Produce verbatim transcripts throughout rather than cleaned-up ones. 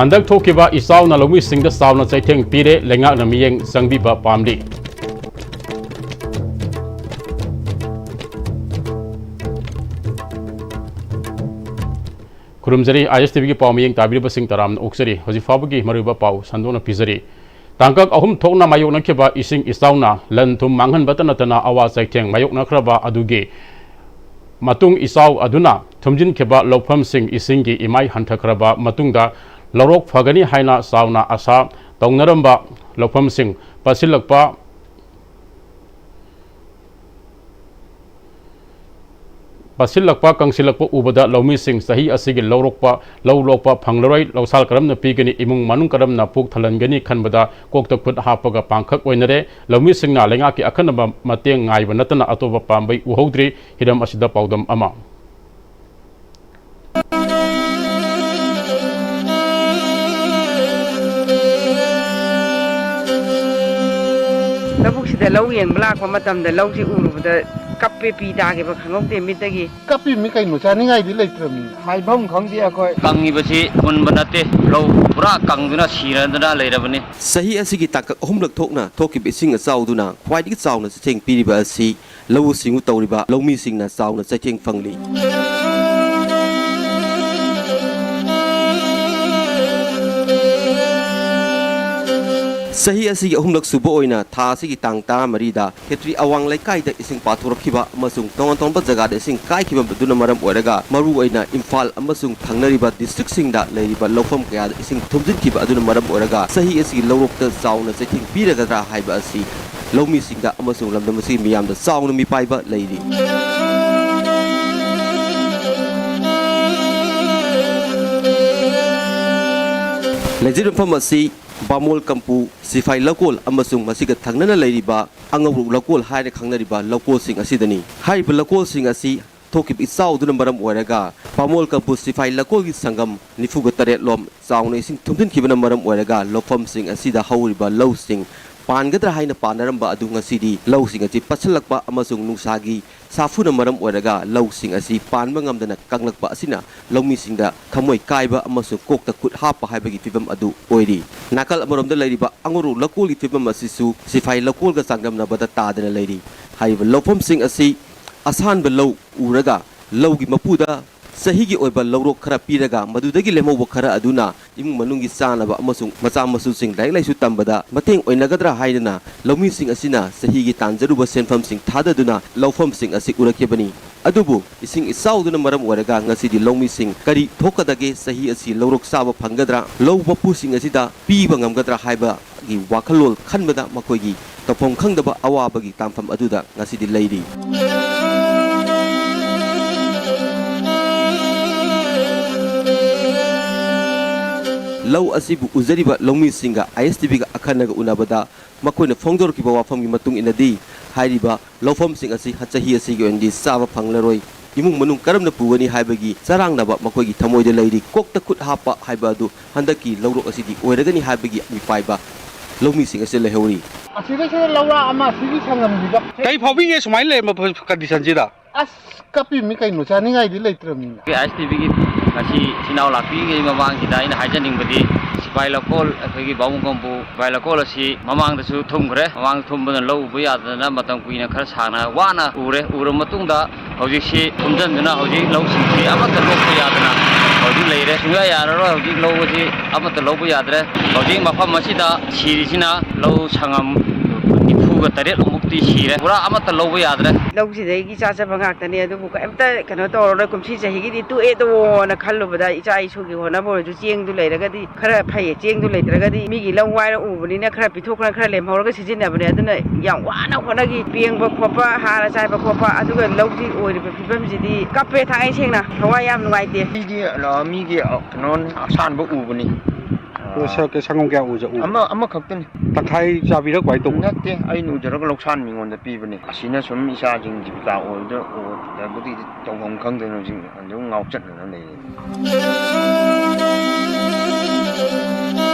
ꯍꯟꯗꯛ ꯊꯣꯛꯈꯤꯕ ꯏꯆꯥꯎꯅ ꯂꯧꯃꯤꯁꯤꯡꯗ ꯆꯥꯎꯅ ꯆꯩꯊꯦꯡ ꯄꯤꯔꯦ, ꯂꯩꯉꯥꯛꯅ ꯃꯤꯠꯌꯦꯡ ꯆꯪꯕꯤꯕ ꯄꯥꯝꯂꯤ꯫ ꯈꯨꯔꯨꯝꯖꯔꯤ, ISTVꯒꯤ ꯄꯥꯎ ꯃꯤꯠꯌꯦꯡ ꯇꯥꯕꯤꯔꯤꯕꯁꯤꯡ ꯇꯔꯥꯝꯅ ꯑꯣꯛꯆꯔꯤ꯫ ꯍꯧꯖꯤꯛ ꯐꯥꯎꯕꯒꯤ ꯃꯔꯨꯑꯣꯏꯕ ꯄꯥꯎ ꯁꯟꯗꯣꯛꯅ ꯄꯤꯖꯔꯤ꯫ ꯇꯥꯡꯀꯛ ꯑꯍꯨꯝ ꯊꯣꯛꯅ ꯃꯥꯌꯣꯛꯅꯈꯤꯕ ꯏꯁꯤꯡ ꯏꯆꯥꯎꯅ ꯂꯟ ꯊꯨꯝ ꯃꯥꯡꯍꯟꯕꯇ ꯅꯠꯇꯅ ꯑꯋꯥ ꯆꯩꯊꯦꯡ ꯃꯥꯌꯣꯛꯅꯈ꯭ꯔꯕ ꯑꯗꯨꯒꯤ ꯃꯇꯨꯡ, ꯏꯆꯥꯎ ꯑꯗꯨꯅ ꯊꯨꯝꯖꯤꯟꯈꯤꯕ ꯂꯧꯐꯝꯁꯤꯡ ꯏꯁꯤꯡꯒꯤ ꯏꯃꯥꯏ ꯍꯟꯊꯈ꯭ꯔꯕ ꯃꯇꯨꯡꯗ ꯂꯧꯔꯣꯛ ꯐꯒꯅꯤ ꯍꯥꯏꯅ ꯆꯥꯎꯅ ꯑꯁꯥ ꯇꯧꯅꯔꯝꯕ ꯂꯧꯐꯝꯁꯤꯡ ꯄꯠꯁꯤꯜꯂꯛꯄ ꯄꯠꯁꯤꯜꯂꯛꯄ, ꯀꯪꯁꯤꯜꯂꯛꯄ ꯎꯕꯗ ꯂꯧꯃꯤꯁꯤꯡ ꯆꯍꯤ ꯑꯁꯤꯒꯤ ꯂꯧꯔꯣꯛꯄ, ꯂꯧ ꯂꯣꯛꯄ ꯐꯪꯂꯔꯣꯏ, ꯂꯧꯁꯥꯜ ꯀꯔꯝꯅ ꯄꯤꯒꯅꯤ, ꯏꯃꯨꯡ ꯃꯅꯨꯡ ꯀꯔꯝꯅ ꯄꯨꯛ ꯊꯜꯍꯟꯒꯅꯤ ꯈꯟꯕꯗ ꯀꯣꯛꯇ ꯈꯨꯠ ꯍꯥꯞꯄꯒ ꯄꯥꯡꯈꯛ ꯑꯣꯏꯅꯔꯦ꯫ ꯂꯧꯃꯤꯁꯤꯡꯅ ꯂꯩꯉꯥꯛꯀꯤ ꯑꯈꯟꯅꯕ ꯃꯇꯦꯡ ꯉꯥꯏꯕ ꯅꯠꯇꯅ ꯑꯇꯣꯞꯄ ꯄꯥꯝꯕꯩ ꯎꯍꯧꯗ꯭ꯔꯤ꯫ ꯍꯤꯔꯝ ꯑꯁꯤꯗ ꯄꯥꯎꯗꯝ ꯑꯃ꯫ ꯂꯧꯕꯨꯛꯁꯤꯗ ꯂꯧ ꯌꯦꯡꯕ ꯂꯥꯛꯄ ꯃꯇꯝꯗ ꯂꯧꯁꯤ ꯎꯔꯨꯕꯗ ꯀꯞꯄꯦ, ꯄꯤ ꯇꯥꯈꯤꯕ ꯈꯪꯍꯧꯗꯦ ꯃꯤꯠꯇꯒꯤ꯫ ꯀꯞꯄꯤꯕꯅꯤ ꯀꯩꯅꯣ, ꯆꯥꯅꯤꯡꯉꯥꯏꯗꯤ ꯂꯩꯇ꯭ꯔꯕꯅꯤ꯫ ꯍꯥꯏꯐꯝ ꯈꯪꯗꯦ ꯑꯩꯈꯣꯏ꯫ ꯀꯪꯉꯤꯕꯁꯤ ꯃꯨꯟꯕ ꯅꯠꯇꯦ, ꯂꯧ ꯄꯨꯔꯥ ꯀꯪꯗꯨꯅ ꯁꯤꯔꯗꯅ ꯂꯩꯔꯕꯅꯤ꯫ ꯆꯍꯤ ꯑꯁꯤꯒꯤ ꯇꯥꯡꯀꯛ ꯑꯍꯨꯝꯂꯛ ꯊꯣꯛꯅ ꯊꯣꯛꯈꯤꯕ ꯏꯁꯤꯡ ꯑꯆꯥꯎꯗꯨꯅ ꯈ꯭ꯋꯥꯏꯗꯒꯤ ꯆꯥꯎꯅ ꯆꯩꯊꯦꯡ ꯄꯤꯔꯤꯕ ꯑꯁꯤ ꯂꯧꯎ ꯁꯤꯡꯎ ꯇꯧꯔꯤꯕ ꯂꯧꯃꯤꯁꯤꯡꯅ ꯆꯥꯎꯅ ꯆꯩꯊꯦꯡ ꯐꯪꯂꯤ꯫ ꯆꯍꯤ ꯑꯁꯤꯒꯤ ꯑꯍꯨꯝꯂꯛ ꯁꯨꯕ ꯑꯣꯏꯅ ꯊꯥ ꯑꯁꯤꯒꯤ ꯇꯥꯡ ꯇꯔꯥꯃꯔꯤꯗ ꯈꯦꯇ꯭ꯔꯤ ꯑꯋꯥꯡ ꯂꯩꯀꯥꯏꯗ ꯏꯁꯤꯡ ꯄꯥꯊꯣꯔꯛꯈꯤꯕ ꯑꯃꯁꯨꯡ ꯇꯣꯉꯥꯟ ꯇꯣꯉꯥꯟꯕ ꯖꯒꯥꯗ ꯏꯁꯤꯡ ꯀꯥꯏꯈꯤꯕ ꯑꯗꯨꯅ ꯃꯔꯝ ꯑꯣꯏꯔꯒ ꯃꯔꯨꯑꯣꯏꯅ ꯏꯝꯐꯥꯜ ꯑꯃꯁꯨꯡ ꯊꯪꯅꯔꯤꯕ districtꯁꯤꯡꯗ ꯂꯩꯔꯤꯕ ꯂꯧꯐꯝ ꯀꯌꯥꯗ ꯏꯁꯤꯡ ꯊꯨꯝꯖꯤꯟꯈꯤꯕ ꯑꯗꯨꯅ ꯃꯔꯝ ꯑꯣꯏꯔꯒ ꯆꯍꯤ ꯑꯁꯤꯒꯤ ꯂꯧꯔꯣꯛꯇ ꯆꯥꯎꯅ ꯆꯩꯊꯦꯡ ꯄꯤꯔꯒꯗ꯭ꯔꯥ ꯍꯥꯏꯕ ꯑꯁꯤ ꯂꯧꯃꯤꯁꯤꯡꯗ ꯑꯃꯁꯨꯡ ꯂꯝꯗꯝ ꯑꯁꯤꯒꯤ ꯃꯤꯌꯥꯝꯗ ꯆꯥꯎꯅ ꯃꯤꯄꯥꯏꯕ ꯂꯩꯔꯤ꯫ ꯂꯩꯖꯔꯤꯕ ꯃꯐꯝ ꯑꯁꯤ ꯕꯥꯃꯣꯜ ꯀꯝꯄꯨ, ꯁꯤꯐꯥꯏ ꯂꯧꯀꯣꯜ ꯑꯃꯁꯨꯡ ꯃꯁꯤꯒ ꯊꯪꯅꯅ ꯂꯩꯔꯤꯕ ꯑꯉꯧꯔꯨꯛ ꯂꯧꯀꯣꯜ ꯍꯥꯏꯅ ꯈꯪꯅꯔꯤꯕ ꯂꯧꯀꯣꯜꯁꯤꯡ ꯑꯁꯤꯗꯅꯤ꯫ ꯍꯥꯏꯔꯤꯕ ꯂꯧꯀꯣꯜꯁꯤꯡ ꯑꯁꯤ ꯊꯣꯛꯈꯤꯕ ꯏꯆꯥꯎꯗꯨꯅ ꯃꯔꯝ ꯑꯣꯏꯔꯒ ꯕꯥꯃꯣꯜ ꯀꯝꯄꯨ ꯁꯤꯐꯥꯏ ꯂꯧꯀꯣꯜꯒꯤ ꯁꯪꯒꯝ ꯅꯤꯐꯨꯒ ꯇꯔꯦꯠ ꯂꯣꯝ ꯆꯥꯎꯅ ꯏꯁꯤꯡ ꯊꯨꯝꯖꯤꯟꯈꯤꯕꯅ ꯃꯔꯝ ꯑꯣꯏꯔꯒ ꯂꯧꯐꯝꯁꯤꯡ ꯑꯁꯤꯗ ꯍꯧꯔꯤꯕ ꯂꯧꯁꯤꯡ ꯄꯥꯟꯒꯗ꯭ꯔꯥ ꯍꯥꯏꯅ ꯄꯥꯟꯅꯔꯝꯕ ꯑꯗꯨ ꯉꯁꯤꯗꯤ ꯂꯧꯁꯤꯡ ꯑꯁꯤ ꯄꯠꯁꯤꯜꯂꯛꯄ ꯑꯃꯁꯨꯡ ꯅꯨꯡꯁꯥꯒꯤ ꯁꯥꯐꯨꯅ ꯃꯔꯝ ꯑꯣꯏꯔꯒ ꯂꯧꯁꯤꯡ ꯑꯁꯤ ꯄꯥꯟꯕ ꯉꯝꯗꯅ ꯀꯪꯂꯛꯄ ꯑꯁꯤꯅ ꯂꯧꯃꯤꯁꯤꯡꯗ ꯊꯃꯣꯏ ꯀꯥꯏꯕ ꯑꯃꯁꯨꯡ ꯀꯣꯛꯇ ꯈꯨꯠ ꯍꯥꯞꯄ ꯍꯥꯏꯕꯒꯤ ꯐꯤꯕꯝ ꯑꯗꯨ ꯑꯣꯏꯔꯤ꯫ ꯅꯥꯀꯜ ꯑꯃꯔꯣꯝꯗ ꯂꯩꯔꯤꯕ ꯑꯉꯨꯔꯨ ꯂꯧꯀꯣꯜꯒꯤ ꯐꯤꯕꯝ ꯑꯁꯤꯁꯨ ꯁꯤꯐꯥꯏ ꯂꯧꯀꯣꯜꯒ ꯆꯥꯡꯗꯝꯅꯕꯗ ꯇꯥꯗꯅ ꯂꯩꯔꯤ꯫ ꯍꯥꯏꯔꯤꯕ ꯂꯧꯐꯝꯁꯤꯡ ꯑꯁꯤ ꯑꯁꯥꯟꯕ ꯂꯧ ꯎꯔꯒ ꯂꯧꯒꯤ ꯃꯄꯨꯗ ꯆꯍꯤꯒꯤ ꯑꯣꯏꯕ ꯂꯧꯔꯣꯛ ꯈꯔ ꯄꯤꯔꯒ ꯃꯗꯨꯗꯒꯤ ꯂꯦꯝꯍꯧꯕ ꯈꯔ ꯑꯗꯨꯅ ꯏꯃꯨꯡ ꯃꯅꯨꯡꯒꯤ ꯆꯥꯅꯕ ꯑꯃꯁꯨꯡ ꯃꯆꯥ ꯃꯁꯨꯁꯤꯡ ꯂꯥꯏꯔꯤꯛ ꯂꯥꯏꯁꯨ ꯇꯝꯕꯗ ꯃꯇꯦꯡ ꯑꯣꯏꯅꯒꯗ꯭ꯔꯥ ꯍꯥꯏꯗꯨꯅ ꯂꯧꯃꯤꯁꯤꯡ ꯑꯁꯤꯅ ꯆꯍꯤꯒꯤ ꯇꯥꯟꯖꯔꯨꯕ ꯁꯦꯟꯐꯝꯁꯤꯡ ꯊꯥꯗꯗꯨꯅ ꯂꯧꯐꯝꯁꯤꯡ ꯑꯁꯤ ꯎꯔꯛꯈꯤꯕꯅꯤ꯫ ꯑꯗꯨꯕꯨ ꯏꯁꯤꯡ ꯏꯆꯥꯎꯗꯨꯅ ꯃꯔꯝ ꯑꯣꯏꯔꯒ ꯉꯁꯤꯗꯤ ꯂꯧꯃꯤꯁꯤꯡ ꯀꯔꯤ ꯊꯣꯛꯀꯗꯒꯦ, ꯆꯍꯤ ꯑꯁꯤ ꯂꯧꯔꯣꯛ ꯆꯥꯕ ꯐꯪꯒꯗ꯭ꯔꯥ, ꯂꯧ ꯃꯄꯨꯁꯤꯡ ꯑꯁꯤꯗ ꯄꯤꯕ ꯉꯝꯒꯗ꯭ꯔꯥ ꯍꯥꯏꯕꯒꯤ ꯋꯥꯈꯜꯂꯣꯟ ꯈꯟꯕꯗ ꯃꯈꯣꯏꯒꯤ ꯇꯧꯐꯝ ꯈꯪꯗꯕ ꯑꯋꯥꯕꯒꯤ ꯇꯥꯟꯐꯝ ꯑꯗꯨꯗ ꯉꯁꯤꯗꯤ ꯂꯩꯔꯤ꯫ ꯂꯧ ꯑꯁꯤꯕꯨ ꯎꯖꯔꯤꯕ ꯂꯧꯃꯤꯁꯤꯡꯒ ꯑꯥꯏ ꯑꯦꯁ ꯇꯤ ꯚꯤꯒ ꯑꯈꯟꯅꯒ ꯎꯅꯕꯗ ꯃꯈꯣꯏꯅ ꯐꯣꯡꯗꯣꯔꯛꯈꯤꯕ ꯋꯥꯐꯝꯒꯤ ꯃꯇꯨꯡ ꯏꯟꯅꯗꯤ, ꯍꯥꯏꯔꯤꯕ ꯂꯧꯐꯝꯁꯤꯡ ꯑꯁꯤ ꯆꯍꯤ ꯑꯁꯤꯒꯤ ꯑꯣꯏꯅꯗꯤ ꯆꯥꯕ ꯐꯪꯂꯔꯣꯏ, ꯏꯃꯨꯡ ꯃꯅꯨꯡ ꯀꯔꯝꯅ ꯄꯨꯒꯅꯤ ꯍꯥꯏꯕꯒꯤ ꯆꯔꯥꯡꯅꯕ ꯃꯈꯣꯏꯒꯤ ꯊꯃꯣꯏꯗ ꯂꯩꯔꯤ꯫ ꯀꯣꯛꯇ ꯈꯨꯠ ꯍꯥꯞꯄ ꯍꯥꯏꯕ ꯑꯗꯨ ꯍꯟꯗꯛꯀꯤ ꯂꯧꯔꯣꯛ ꯑꯁꯤꯗꯤ ꯑꯣꯏꯔꯒꯅꯤ ꯍꯥꯏꯕꯒꯤ ꯃꯤꯄꯥꯏꯕ ꯂꯧꯃꯤꯁꯤꯡ ꯑꯁꯤ ꯂꯩꯍꯧꯔꯤ꯫ ꯑꯁꯤꯗꯩꯁꯤꯗ ꯂꯧꯔꯥꯛ ꯑꯃ ꯑꯁꯤꯒꯤ ꯁꯪꯉꯝꯁꯤꯗ ꯀꯩ ꯐꯥꯎꯕꯤꯒꯦ ꯁꯨꯃꯥꯏꯅ ꯂꯩꯔꯝꯕ ꯀꯟꯗꯤꯁꯟꯁꯤꯗ? ꯑꯁ, ꯀꯞꯄꯤꯃꯤ ꯀꯩꯅꯣ, ꯆꯥꯅꯤꯡꯉꯥꯏꯗꯤ ꯂꯩꯇ꯭ꯔꯕꯅꯤꯅ꯫ ꯑꯩꯈꯣꯏ ꯑꯥꯏ ꯑꯦꯁ ꯇꯤ ꯚꯤꯒꯤ ꯉꯁꯤ ꯏꯆꯤꯟ ꯏꯅꯥꯎ ꯂꯥꯛꯄꯤꯔꯤꯉꯩ ꯃꯃꯥꯡꯁꯤꯗ ꯑꯩꯅ ꯍꯥꯏꯖꯅꯤꯡꯕꯗꯤ, ꯁꯤꯐꯥꯏ ꯂꯧꯀꯣꯜ, ꯑꯩꯈꯣꯏꯒꯤ ꯕꯥꯃꯣꯟ ꯀꯝꯄꯨ ꯁꯤꯐꯥꯏ ꯂꯧꯀꯣꯜ ꯑꯁꯤ ꯃꯃꯥꯡꯗꯁꯨ ꯊꯨꯝꯈ꯭ꯔꯦ꯫ ꯃꯃꯥꯡꯗ ꯊꯨꯝꯕꯗꯨꯅ ꯂꯧ ꯎꯕ ꯌꯥꯗꯗꯅ ꯃꯇꯝ ꯀꯨꯏꯅ ꯈꯔ ꯁꯥꯡꯅ ꯋꯥꯅ ꯎꯔꯦ꯫ ꯎꯔꯕ ꯃꯇꯨꯡꯗ ꯍꯧꯖꯤꯛꯁꯤ ꯊꯨꯝꯖꯤꯟꯗꯨꯅ ꯍꯧꯖꯤꯛ ꯂꯧꯁꯤꯡꯁꯤ ꯑꯃꯠꯇ ꯂꯣꯛꯄ ꯌꯥꯗꯅ ꯍꯧꯖꯤꯛ ꯂꯩꯔꯦ꯫ ꯁꯨꯡꯌꯥ ꯌꯥꯔꯔꯣꯏ, ꯍꯧꯖꯤꯛ ꯂꯧ ꯑꯁꯤ ꯑꯃꯠꯇ ꯂꯧꯕ ꯌꯥꯗ꯭ꯔꯦ꯫ ꯍꯧꯖꯤꯛ ꯃꯐꯝ ꯑꯁꯤꯗ ꯁꯤꯔꯤꯁꯤꯅ ꯂꯧ ꯁꯪꯉꯝ ꯅꯤꯐꯨꯒ ꯇꯔꯦꯠ ꯃꯨꯛꯇꯤ ꯁꯤꯔꯦ꯫ ꯄꯨꯔꯥ ꯑꯃꯠꯇ ꯂꯧꯕ ꯌꯥꯗ꯭ꯔꯦ꯫ ꯂꯧꯁꯤꯗꯒꯤ ꯆꯥꯖꯕ ꯉꯥꯛꯇꯅꯦ, ꯑꯗꯨꯕꯨ ꯀꯩꯝꯇ ꯀꯩꯅꯣ ꯇꯧꯔꯔꯣꯏ꯫ ꯀꯨꯝꯁꯤ ꯆꯍꯤꯒꯤꯗꯤ ꯇꯣꯛꯑꯦꯗꯣꯅ ꯈꯜꯂꯨꯕꯗ ꯏꯆꯥ ꯏꯁꯨꯒꯤ ꯍꯣꯠꯅꯕ ꯑꯣꯏꯔꯁꯨ ꯆꯦꯡꯗꯨ ꯂꯩꯔꯒꯗꯤ ꯈꯔ ꯐꯩꯌꯦ꯫ ꯆꯦꯡꯗꯨ ꯂꯩꯇ꯭ꯔꯒꯗꯤ ꯃꯤꯒꯤ ꯂꯧ ꯋꯥꯏꯔ ꯎꯕꯅꯤꯅ ꯈꯔ ꯄꯤꯊꯣꯛꯈ꯭ꯔ ꯈꯔ ꯂꯦꯝꯍꯧꯔꯒ ꯁꯤꯖꯤꯟꯅꯕꯅꯦ꯫ ꯑꯗꯨꯅ ꯌꯥꯝ ꯋꯥꯅ ꯍꯣꯠꯅꯈꯤ꯫ ꯄꯦꯡꯕ ꯈꯣꯠꯄ, ꯍꯥꯔ ꯆꯥꯏꯕ ꯈꯣꯠꯄ, ꯑꯗꯨꯒ ꯂꯧꯁꯤ ꯑꯣꯏꯔꯤꯕ ꯐꯤꯕꯝꯁꯤꯗꯤ ꯀꯞꯄꯦ꯫ ꯊꯥꯡꯉꯩ ꯁꯦꯡꯅ ꯊꯋꯥꯏ ꯌꯥꯝ ꯅꯨꯡꯉꯥꯏꯇꯦ꯫ ꯃꯤꯒꯤ, ꯑ, ꯃꯤꯒꯤ, ꯑ, ꯀꯩꯅꯣ, ꯑꯁꯥꯟꯕ ꯎꯕꯅꯤ꯫ ꯑ, ꯁ-, ꯁꯪꯒꯣꯝ ꯀꯌꯥ ꯎꯖ-, ꯎꯕ? ꯑꯃ, ꯑꯃꯈꯛꯇꯅꯤ꯫ ꯇꯪꯈꯥꯏ ꯆꯥꯕꯤꯔ ꯀꯃꯥꯏꯅ ꯇꯧꯕ? ꯅꯠꯇꯦ, ꯑꯩꯅ ꯎꯖꯔꯒ ꯂꯧꯁꯥꯟ ꯃꯤꯉꯣꯟꯗ ꯄꯤꯕꯅꯤ꯫ ꯑꯁꯤꯅ ꯁꯨꯝ ꯏꯆꯥꯁꯤꯡ ꯖꯤꯕꯤꯀꯥ ꯑꯣꯏꯕꯗ ꯑꯣꯏꯗꯕꯒꯤ ꯇꯧꯐꯝ ꯈꯪꯗꯅ ꯍꯧꯖꯤꯛ ꯑꯗꯨꯝ ꯉꯥꯎꯆꯠꯅꯅ ꯂꯩꯔꯦ꯫